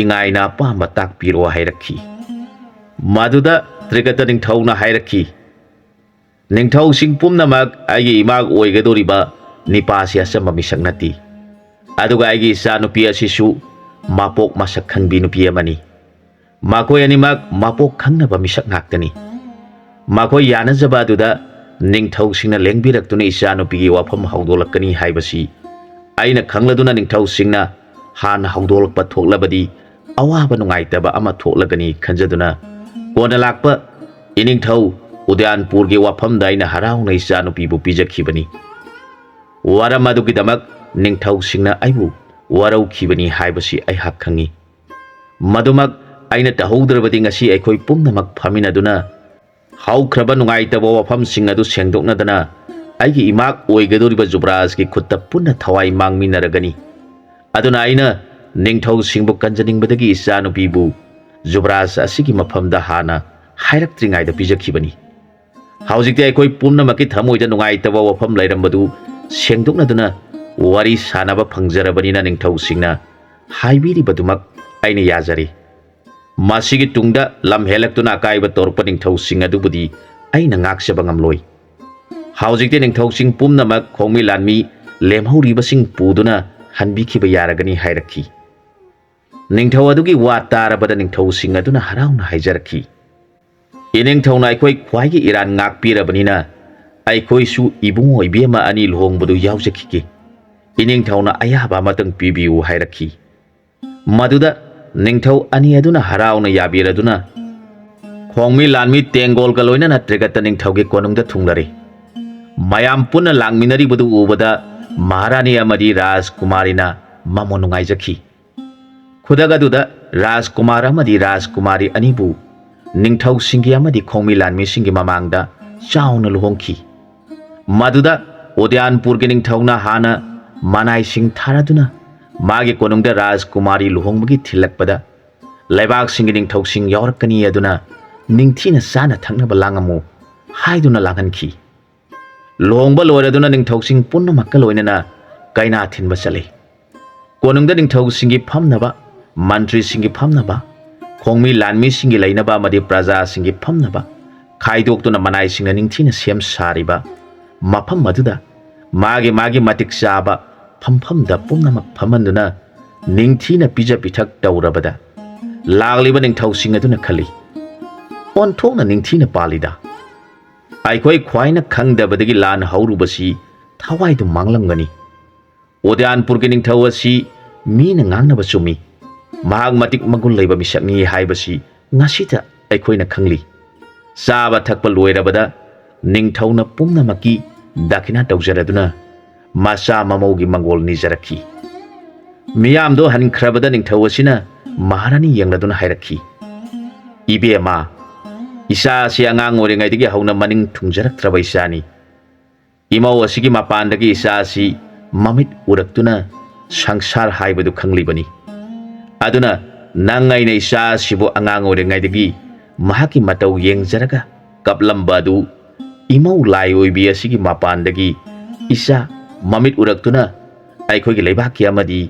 "ꯏꯉꯥꯏꯅ ꯑꯄꯥꯝꯕ ꯇꯥꯛꯄꯤꯔꯣ" ꯍꯥꯏꯔꯛꯈꯤ꯫ ꯃꯗꯨꯗ ꯇ꯭ꯔꯤꯒꯇ ꯅꯤꯡꯊꯧꯅ ꯍꯥꯏꯔꯛꯈꯤ, "ꯅꯤꯡꯊꯧꯁꯤꯡ ꯄꯨꯝꯅꯃꯛ ꯑꯩꯒꯤ ꯏꯃꯥ ꯑꯣꯏꯒꯗꯧꯔꯤꯕ ꯅꯤꯄꯥꯁꯤ ꯑꯆꯝꯕ ꯃꯤꯁꯛ ꯅꯠꯇꯦ꯫ ꯑꯗꯨꯒ ꯑꯩꯒꯤ ꯏꯆꯥꯅꯨꯄꯤ ꯑꯁꯤꯁꯨ ꯃꯄꯣꯛ ꯃꯁꯛ ꯈꯪꯕꯤ ꯅꯨꯄꯤ ꯑꯃꯅꯤ꯫ ꯃꯈꯣꯏ ꯑꯅꯤꯃꯛ ꯃꯄꯣꯛ ꯈꯪꯅꯕ ꯃꯤꯁꯛ ꯉꯥꯛꯇꯅꯤ꯫ ꯃꯈꯣꯏ ꯌꯥꯅꯖꯕ ꯑꯗꯨꯗ ꯅꯤꯡꯊꯧꯁꯤꯡꯅ ꯂꯦꯡꯕꯤꯔꯛꯇꯨꯅ ꯏꯆꯥꯅꯨꯄꯤꯒꯤ ꯋꯥꯐꯝ ꯍꯧꯗꯣꯛꯂꯛꯀꯅꯤ ꯍꯥꯏꯕꯁꯤ ꯑꯩꯅ ꯈꯪꯂꯗꯨꯅ ꯅꯤꯡꯊꯧꯁꯤꯡꯅ ꯍꯥꯟꯅ ꯍꯧꯗꯣꯛꯂꯛꯄ ꯊꯣꯛꯂꯕꯗꯤ ꯑꯋꯥꯕ ꯅꯨꯡꯉꯥꯏꯇꯕ ꯑꯃ ꯊꯣꯛꯂꯒꯅꯤ ꯈꯟꯖꯗꯨꯅ ꯀꯣꯟꯅ ꯂꯥꯛꯄ ꯏꯅꯤꯡꯊꯧ ꯎꯗꯌꯥꯟꯄꯨꯔꯒꯤ ꯋꯥꯐꯝꯗ ꯑꯩꯅ ꯍꯔꯥꯎꯅ ꯏꯆꯥꯅꯨꯄꯤꯕꯨ ꯄꯤꯖꯈꯤꯕꯅꯤ꯫ ꯋꯥꯔꯝ ꯑꯗꯨꯒꯤꯗꯃꯛ ꯅꯤꯡꯊꯧꯁꯤꯡꯅ ꯑꯩꯕꯨ ꯋꯥꯔꯧꯈꯤꯕꯅꯤ ꯍꯥꯏꯕꯁꯤ ꯑꯩꯍꯥꯛ ꯈꯪꯏ꯫ ꯃꯗꯨꯃꯛ ꯑꯩꯅ ꯇꯧꯍꯧꯗ꯭ꯔꯕꯗꯤ ꯉꯁꯤ ꯑꯩꯈꯣꯏ ꯄꯨꯝꯅꯃꯛ ꯐꯝꯃꯤꯟꯅꯗꯨꯅ ꯍꯧꯈ꯭ꯔꯕ ꯅꯨꯡꯉꯥꯏꯇꯕ ꯋꯥꯐꯝꯁꯤꯡ ꯑꯗꯨ ꯁꯦꯡꯗꯣꯛꯅꯗꯅ ꯑꯩꯒꯤ ꯏꯃꯥꯛ ꯑꯣꯏꯒꯗꯧꯔꯤꯕ ꯖꯨꯕꯔꯥꯖꯀꯤ ꯈꯨꯠꯇ ꯄꯨꯟꯅ ꯊꯋꯥꯏ ꯃꯥꯡꯃꯤꯟꯅꯔꯒꯅꯤ꯫ ꯑꯗꯨꯅ ꯑꯩꯅ ꯅꯤꯡꯊꯧꯁꯤꯡꯕꯨ ꯀꯟꯖꯅꯤꯡꯕꯗꯒꯤ ꯏꯆꯥꯅꯨꯄꯤꯕꯨ ꯖꯨꯕꯔꯥꯖ ꯑꯁꯤꯒꯤ ꯃꯐꯝꯗ ꯍꯥꯟꯅ ꯍꯥꯏꯔꯛꯇ꯭ꯔꯤꯉꯩꯗ ꯄꯤꯖꯈꯤꯕꯅꯤ꯫ ꯍꯧꯖꯤꯛꯇꯤ ꯑꯩꯈꯣꯏ ꯄꯨꯝꯅꯃꯛꯀꯤ ꯊꯃꯣꯏꯗ ꯅꯨꯡꯉꯥꯏꯇꯕ ꯋꯥꯐꯝ ꯂꯩꯔꯝꯕꯗꯨ ꯁꯦꯡꯗꯣꯛꯅꯗꯨꯅ ꯋꯥꯔꯤ ꯁꯥꯅꯕ ꯐꯪꯖꯔꯕꯅꯤꯅ ꯅꯤꯡꯊꯧꯁꯤꯡꯅ ꯍꯥꯏꯕꯤꯔꯤꯕꯗꯨꯃꯛ ꯑꯩꯅ ꯌꯥꯖꯔꯤ꯫ ꯃꯁꯤꯒꯤ ꯇꯨꯡꯗ ꯂꯝ ꯍꯦꯜꯂꯛꯇꯨꯅ ꯑꯀꯥꯏꯕ ꯇꯧꯔꯛꯄ ꯅꯤꯡꯊꯧꯁꯤꯡ ꯑꯗꯨꯕꯨꯗꯤ ꯑꯩꯅ ꯉꯥꯛꯆꯕ ꯉꯝꯂꯣꯏ꯫ ꯍꯧꯖꯤꯛꯇꯤ ꯅꯤꯡꯊꯧꯁꯤꯡ ꯄꯨꯝꯅꯃꯛ ꯈꯣꯡꯃꯤ ꯂꯥꯟꯃꯤ ꯂꯦꯝꯍꯧꯔꯤꯕꯁꯤꯡ ꯄꯨꯗꯨꯅ ꯍꯟꯕꯤꯈꯤꯕ ꯌꯥꯔꯒꯅꯤ ꯍꯥꯏꯔꯛꯈꯤ꯫ ꯅꯤꯡꯊꯧ ꯑꯗꯨꯒꯤ ꯋꯥ ꯇꯥꯔꯕꯗ ꯅꯤꯡꯊꯧꯁꯤꯡ ꯑꯗꯨꯅ ꯍꯔꯥꯎꯅ ꯍꯥꯏꯖꯔꯛꯈꯤ, "ꯏꯅꯤꯡꯊꯧꯅ ꯑꯩꯈꯣꯏ ꯈ꯭ꯋꯥꯏꯒꯤ ꯏꯔꯥꯟ ꯉꯥꯛꯄꯤꯔꯕꯅꯤꯅ ꯑꯩꯈꯣꯏꯁꯨ ꯏꯕꯨꯡꯉꯣ ꯏꯕꯦꯝꯃ ꯑꯅꯤ ꯂꯨꯍꯣꯡꯕꯗꯨ ꯌꯥꯎꯖꯈꯤꯒꯦ꯫ ꯏꯅꯤꯡꯊꯧꯅ ꯑꯌꯥꯕ ꯑꯃꯇꯪ ꯄꯤꯕꯤꯌꯨ" ꯍꯥꯏꯔꯛꯈꯤ꯫ ꯃꯗꯨꯗ ꯅꯤꯡꯊꯧ ꯑꯅꯤ ꯑꯗꯨꯅ ꯍꯔꯥꯎꯅ ꯌꯥꯕꯤꯔꯗꯨꯅ ꯈꯣꯡꯃꯤ ꯂꯥꯟꯃꯤ ꯇꯦꯡꯒꯣꯜꯒ ꯂꯣꯏꯅꯅ ꯇ꯭ꯔꯤꯒꯠꯇ ꯅꯤꯡꯊꯧꯒꯤ ꯀꯣꯅꯨꯡꯗ ꯊꯨꯡꯂꯔꯦ꯫ ꯃꯌꯥꯝ ꯄꯨꯟꯅ ꯂꯥꯛꯃꯤꯟꯅꯔꯤꯕꯗꯨ ꯎꯕꯗ ꯃꯍꯥꯔꯥꯅꯤ ꯑꯃꯗꯤ ꯔꯥꯖꯀꯨꯃꯥꯔꯤꯅ ꯃꯃꯣꯟ ꯅꯨꯡꯉꯥꯏꯖꯈꯤ꯫ ꯈꯨꯗꯛ ꯑꯗꯨꯗ ꯔꯥꯖꯀꯨꯃꯥꯔ ꯑꯃꯗꯤ ꯔꯥꯖꯀꯨꯃꯥꯔꯤ ꯑꯅꯤꯕꯨ ꯅꯤꯡꯊꯧꯁꯤꯡꯒꯤ ꯑꯃꯗꯤ ꯈꯣꯡꯃꯤ ꯂꯥꯟꯃꯤꯁꯤꯡꯒꯤ ꯃꯃꯥꯡꯗ ꯆꯥꯎꯅ ꯂꯨꯍꯣꯡꯈꯤ꯫ ꯃꯗꯨꯗ ꯎꯗꯌꯥꯟꯄꯨꯔꯒꯤ ꯅꯤꯡꯊꯧꯅ ꯍꯥꯟꯅ ꯃꯅꯥꯏꯁꯤꯡ ꯊꯥꯔꯗꯨꯅ ꯃꯥꯒꯤ ꯀꯣꯅꯨꯡꯗ ꯔꯥꯖꯀꯨꯃꯥꯔꯤ ꯂꯨꯍꯣꯡꯕꯒꯤ ꯊꯤꯜꯂꯛꯄꯗ ꯂꯩꯕꯥꯛꯁꯤꯡꯒꯤ ꯅꯤꯡꯊꯧꯁꯤꯡ ꯌꯥꯎꯔꯛꯀꯅꯤ ꯑꯗꯨꯅ ꯅꯤꯡꯊꯤꯅ ꯆꯥꯅ ꯊꯛꯅꯕ ꯂꯥꯡꯉꯝꯃꯨ ꯍꯥꯏꯗꯨꯅ ꯂꯥꯡꯍꯟꯈꯤ꯫ ꯂꯨꯍꯣꯡꯕ ꯂꯣꯏꯔꯗꯨꯅ ꯅꯤꯡꯊꯧꯁꯤꯡ ꯄꯨꯝꯅꯃꯛꯀ ꯂꯣꯏꯅꯅ ꯀꯩꯅꯥ ꯊꯤꯟꯕ ꯆꯠꯂꯤ꯫ ꯀꯣꯅꯨꯡꯗ ꯅꯤꯡꯊꯧꯁꯤꯡꯒꯤ ꯐꯝꯅꯕ, ꯃꯟꯇ꯭ꯔꯤꯁꯤꯡꯒꯤ ꯐꯝꯅꯕ, ꯈꯣꯡꯃꯤ ꯂꯥꯟꯃꯤꯁꯤꯡꯒꯤ ꯂꯩꯅꯕ ꯑꯃꯗꯤ ꯄ꯭ꯔꯖꯥꯁꯤꯡꯒꯤ ꯐꯝꯅꯕ ꯈꯥꯏꯗꯣꯛꯇꯨꯅ ꯃꯅꯥꯏꯁꯤꯡꯅ ꯅꯤꯡꯊꯤꯅ ꯁꯦꯝ ꯁꯥꯔꯤꯕ ꯃꯐꯝ ꯑꯗꯨꯗ ꯃꯥꯒꯤ ꯃꯥꯒꯤ ꯃꯇꯤꯛ ꯆꯥꯕ ꯐꯝꯐꯝꯗ ꯄꯨꯝꯅꯃꯛ ꯐꯝꯍꯟꯗꯨꯅ ꯅꯤꯡꯊꯤꯅ ꯄꯤꯖ ꯄꯤꯊꯛ ꯇꯧꯔꯕꯗ ꯂꯥꯛꯂꯤꯕ ꯅꯤꯡꯊꯧꯁꯤꯡ ꯑꯗꯨꯅ ꯈꯜꯂꯤ, "ꯑꯣꯟꯊꯣꯛꯅ ꯅꯤꯡꯊꯤꯅ ꯄꯥꯜꯂꯤꯗ꯫ ꯑꯩꯈꯣꯏ ꯈ꯭ꯋꯥꯏꯅ ꯈꯪꯗꯕꯗꯒꯤ ꯂꯥꯟ ꯍꯧꯔꯨꯕꯁꯤ ꯊꯋꯥꯏꯗꯨ ꯃꯥꯡꯂꯝꯒꯅꯤ꯫ ꯎꯗꯌꯥꯟꯄꯨꯔꯒꯤ ꯅꯤꯡꯊꯧ ꯑꯁꯤ ꯃꯤꯅ ꯉꯥꯡꯅꯕ ꯆꯨꯝꯃꯤ꯫ ꯃꯍꯥꯛ ꯃꯇꯤꯛ ꯃꯒꯨꯟ ꯂꯩꯕ ꯃꯤꯁꯛꯅꯤ ꯍꯥꯏꯕꯁꯤ ꯉꯁꯤꯗ ꯑꯩꯈꯣꯏꯅ ꯈꯪꯂꯤ꯫" ꯆꯥꯕ ꯊꯛꯄ ꯂꯣꯏꯔꯕꯗ ꯅꯤꯡꯊꯧꯅ ꯄꯨꯝꯅꯃꯛꯀꯤ ꯗꯈꯤꯅꯥ ꯇꯧꯖꯔꯗꯨꯅ ꯃꯆꯥ ꯃꯃꯧꯒꯤ ꯃꯪꯒꯣꯜ ꯅꯤꯖꯔꯛꯈꯤ꯫ ꯃꯤꯌꯥꯝꯗꯣ ꯍꯟꯈ꯭ꯔꯕꯗ ꯅꯤꯡꯊꯧ ꯑꯁꯤꯅ ꯃꯍꯥꯔꯥꯅꯤ ꯌꯦꯡꯂꯗꯨꯅ ꯍꯥꯏꯔꯛꯈꯤ, "ꯏꯕꯦꯝꯃ, ꯏꯆꯥ ꯑꯁꯤ ꯑꯉꯥꯡ ꯑꯣꯏꯔꯤꯉꯩꯗꯒꯤ ꯍꯧꯅ ꯃꯅꯤꯡ ꯊꯨꯡꯖꯔꯛꯇ꯭ꯔꯕ ꯏꯆꯥꯅꯤ꯫ ꯏꯃꯧ ꯑꯁꯤꯒꯤ ꯃꯄꯥꯟꯗꯒꯤ ꯏꯆꯥ ꯑꯁꯤ ꯃꯃꯤꯠ ꯎꯔꯛꯇꯨꯅ ꯁꯪꯁꯥꯔ ꯍꯥꯏꯕꯗꯨ ꯈꯪꯂꯤꯕꯅꯤ꯫ ꯑꯗꯨꯅ ꯅꯪ ꯑꯩꯅ ꯏꯆꯥ ꯑꯁꯤꯕꯨ ꯑꯉꯥꯡ ꯑꯣꯏꯔꯤꯉꯩꯗꯒꯤ ꯃꯍꯥꯛꯀꯤ ꯃꯇꯧ ꯌꯦꯡꯖꯔꯒ ꯀꯞꯂꯝꯕ ꯑꯗꯨ ꯏꯃꯧ ꯂꯥꯏ ꯑꯣꯏꯕꯤ ꯑꯁꯤꯒꯤ ꯃꯄꯥꯟꯗꯒꯤ ꯏꯆꯥ ꯃꯃꯤꯠ ꯎꯔꯛꯇꯨꯅ ꯑꯩꯈꯣꯏꯒꯤ ꯂꯩꯕꯥꯛꯀꯤ ꯑꯃꯗꯤ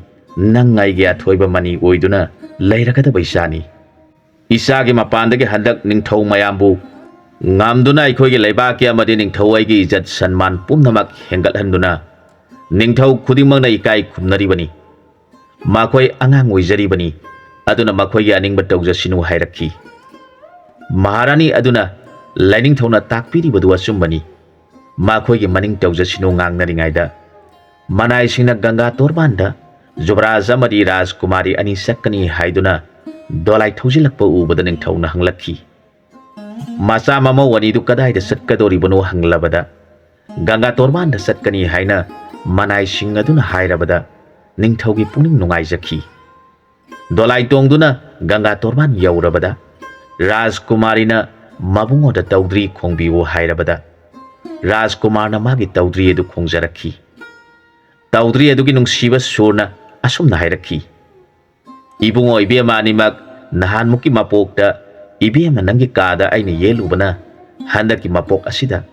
ꯅꯪ ꯑꯩꯒꯤ ꯑꯊꯣꯏꯕ ꯃꯅꯤ ꯑꯣꯏꯗꯨꯅ ꯂꯩꯔꯒꯗꯕ ꯏꯆꯥꯅꯤ꯫ ꯏꯆꯥꯒꯤ ꯃꯄꯥꯟꯗꯒꯤ ꯍꯟꯗꯛ ꯅꯤꯡꯊꯧ ꯃꯌꯥꯝꯕꯨ ꯉꯝꯗꯨꯅ ꯑꯩꯈꯣꯏꯒꯤ ꯂꯩꯕꯥꯛꯀꯤ ꯑꯃꯗꯤ ꯅꯤꯡꯊꯧ ꯑꯩꯒꯤ ꯏꯖꯠ ꯁꯟꯃꯥꯟ ꯄꯨꯝꯅꯃꯛ ꯍꯦꯟꯒꯠꯍꯟꯗꯨꯅ ꯅꯤꯡꯊꯧ ꯈꯨꯗꯤꯡꯃꯛꯅ ꯏꯀꯥꯏ ꯈꯨꯝꯅꯔꯤꯕꯅꯤ꯫ ꯃꯈꯣꯏ ꯑꯉꯥꯡ ꯑꯣꯏꯖꯔꯤꯕꯅꯤ, ꯑꯗꯨꯅ ꯃꯈꯣꯏꯒꯤ ꯑꯅꯤꯡꯕ ꯇꯧꯖꯁꯤꯅꯨ ꯍꯥꯏꯔꯛꯈꯤ꯫ ꯃꯍꯥꯔꯥꯅꯤ ꯑꯗꯨꯅ ꯂꯥꯏꯅꯤꯡꯊꯧꯅ ꯇꯥꯛꯄꯤꯔꯤꯕꯗꯨ ꯑꯆꯨꯝꯕꯅꯤ꯫ ꯃꯈꯣꯏꯒꯤ ꯃꯅꯤꯡ ꯇꯧꯖꯁꯤꯅꯨ ꯉꯥꯡꯅꯔꯤꯉꯩꯗ ꯃꯅꯥꯏꯁꯤꯡꯅ ꯒꯪꯒꯥ ꯇꯣꯔꯕꯥꯟꯗ ꯖꯨꯕꯔꯥꯖ ꯑꯃꯗꯤ ꯔꯥꯖꯀꯨꯃꯥꯔꯤ ꯑꯅꯤ ꯆꯠꯀꯅꯤ ꯍꯥꯏꯗꯨꯅ ꯗꯣꯂꯥꯏ ꯊꯧꯖꯤꯜꯂꯛꯄ ꯎꯕꯗ ꯅꯤꯡꯊꯧꯅ ꯍꯪꯂꯛꯈꯤ꯫ ꯃꯆꯥ ꯃꯃꯧ ꯑꯅꯤꯗꯨ ꯀꯗꯥꯏꯗ ꯆꯠꯀꯗꯧꯔꯤꯕꯅꯣ ꯍꯪꯂꯕꯗ, ꯒꯪꯒꯥ ꯇꯣꯔꯕꯥꯟꯗ ꯆꯠꯀꯅꯤ ꯍꯥꯏꯅ ꯃꯅꯥꯏꯁꯤꯡ ꯑꯗꯨꯅ ꯍꯥꯏꯔꯕꯗ ꯅꯤꯡꯊꯧꯒꯤ ꯄꯨꯛꯅꯤꯡ ꯅꯨꯡꯉꯥꯏꯖꯈꯤ꯫ ꯗꯣꯂꯥꯏ ꯇꯣꯡꯗꯨꯅ ꯒꯪꯒꯥ ꯇꯣꯔꯕꯥꯟ ꯌꯧꯔꯕꯗ ꯔꯥꯖꯀꯨꯃꯥꯔꯤꯅ ꯃꯕꯨꯡꯉꯣꯗ ꯇꯧꯗ꯭ꯔꯤ ꯈꯣꯡꯕꯤꯌꯨ ꯍꯥꯏꯔꯕꯗ ꯔꯥꯖꯀꯨꯃꯥꯔꯅ ꯃꯥꯒꯤ ꯇꯧꯗ꯭ꯔꯤ ꯑꯗꯨ ꯈꯣꯡꯖꯔꯛꯈꯤ꯫ ꯇꯧꯗ꯭ꯔꯤ ꯑꯗꯨꯒꯤ ꯅꯨꯡꯁꯤꯕ ꯁꯨꯔꯅ ꯑꯁꯨꯝꯅ ꯍꯥꯏꯔꯛꯈꯤ, "ꯏꯕꯨꯡꯉꯣ ꯏꯕꯦꯝꯃ ꯑꯅꯤꯃꯛ ꯅꯍꯥꯟꯃꯨꯛꯀꯤ ꯃꯄꯣꯛꯇ ꯏꯕꯦꯝꯃ ꯅꯪꯒꯤ ꯀꯥꯗ ꯑꯩꯅ ꯌꯦꯜꯂꯨꯕꯅ ꯍꯟꯗꯛꯀꯤ ꯃꯄꯣꯛ ꯑꯁꯤꯗ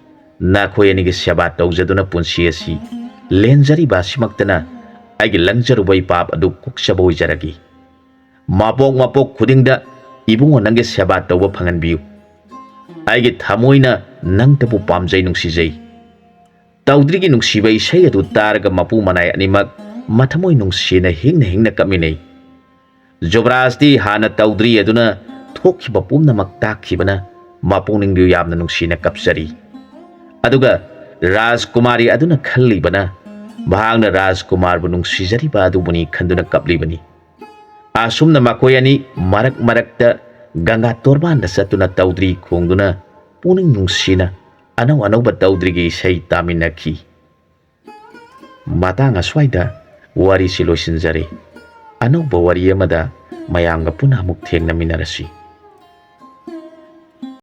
ꯅꯈꯣꯏ ꯑꯅꯤꯒꯤ ꯁꯦꯕꯥ ꯇꯧꯖꯗꯨꯅ ꯄꯨꯟꯁꯤ ꯑꯁꯤ ꯂꯦꯟꯖꯔꯤꯕ ꯑꯁꯤꯃꯛꯇꯅ ꯑꯩꯒꯤ ꯂꯪꯖꯔꯨꯕ ꯏꯄꯥꯞ ꯑꯗꯨ ꯀꯣꯛꯆꯕ ꯑꯣꯏꯖꯔꯒꯦ꯫ ꯃꯄꯣꯛ ꯃꯄꯣꯛ ꯈꯨꯗꯤꯡꯗ ꯏꯕꯨꯡꯉꯣ ꯅꯪꯒꯤ ꯁꯦꯕꯥ ꯇꯧꯕ ꯐꯪꯍꯟꯕꯤꯌꯨ꯫ ꯑꯩꯒꯤ ꯊꯃꯣꯏꯅ ꯅꯪꯇꯕꯨ ꯄꯥꯝꯖꯩ, ꯅꯨꯡꯁꯤꯖꯩ꯫" ꯇꯧꯗ꯭ꯔꯤꯒꯤ ꯅꯨꯡꯁꯤꯕ ꯏꯁꯩ ꯑꯗꯨ ꯇꯥꯔꯒ ꯃꯄꯨ ꯃꯅꯥꯏ ꯑꯅꯤꯃꯛ ꯃꯊꯃꯣꯏ ꯅꯨꯡꯁꯤꯅ ꯍꯤꯡꯅ ꯍꯤꯡꯅ ꯀꯞꯃꯤꯟꯅꯩ꯫ ꯖꯨꯕꯔꯥꯖꯇꯤ ꯍꯥꯟꯅ ꯇꯧꯗ꯭ꯔꯤ ꯑꯗꯨꯅ ꯊꯣꯛꯈꯤꯕ ꯄꯨꯝꯅꯃꯛ ꯇꯥꯛꯈꯤꯕꯅ ꯃꯄꯨꯛꯅꯤꯡꯗꯨ ꯌꯥꯝꯅ ꯅꯨꯡꯁꯤꯅ ꯀꯞꯆꯔꯤ꯫ ꯑꯗꯨꯒ ꯔꯥꯖꯀꯨꯃꯥꯔꯤ ꯑꯗꯨꯅ ꯈꯜꯂꯤꯕꯅ ꯃꯍꯥꯛꯅ ꯔꯥꯖꯀꯨꯃꯥꯔꯕꯨ ꯅꯨꯡꯁꯤꯖꯔꯤꯕ ꯑꯗꯨꯕꯨꯅꯤ ꯈꯟꯗꯨꯅ ꯀꯞꯂꯤꯕꯅꯤ꯫ ꯑꯁꯨꯝꯅ ꯃꯈꯣꯏ ꯑꯅꯤ ꯃꯔꯛ ꯃꯔꯛꯇ ꯒꯪꯒꯥ ꯇꯣꯔꯕꯥꯟꯗ ꯆꯠꯇꯨꯅ ꯇꯧꯗ꯭ꯔꯤ ꯈꯣꯡꯗꯨꯅ ꯄꯨꯛꯅꯤꯡ ꯅꯨꯡꯁꯤꯅ ꯑꯅꯧ ꯑꯅꯧꯕ ꯇꯧꯗ꯭ꯔꯤꯒꯤ ꯏꯁꯩ ꯇꯥꯃꯤꯟꯅꯈꯤ꯫ ꯃꯇꯥꯡ ꯑꯁ꯭ꯋꯥꯏꯗ ꯋꯥꯔꯤꯁꯤ ꯂꯣꯏꯁꯤꯟꯖꯔꯦ꯫ ꯑꯅꯧꯕ ꯋꯥꯔꯤ ꯑꯃꯗ ꯃꯌꯥꯝꯒ ꯄꯨꯟꯅ ꯑꯃꯨꯛ ꯊꯦꯡꯅꯃꯤꯟꯅꯔꯁꯤ꯫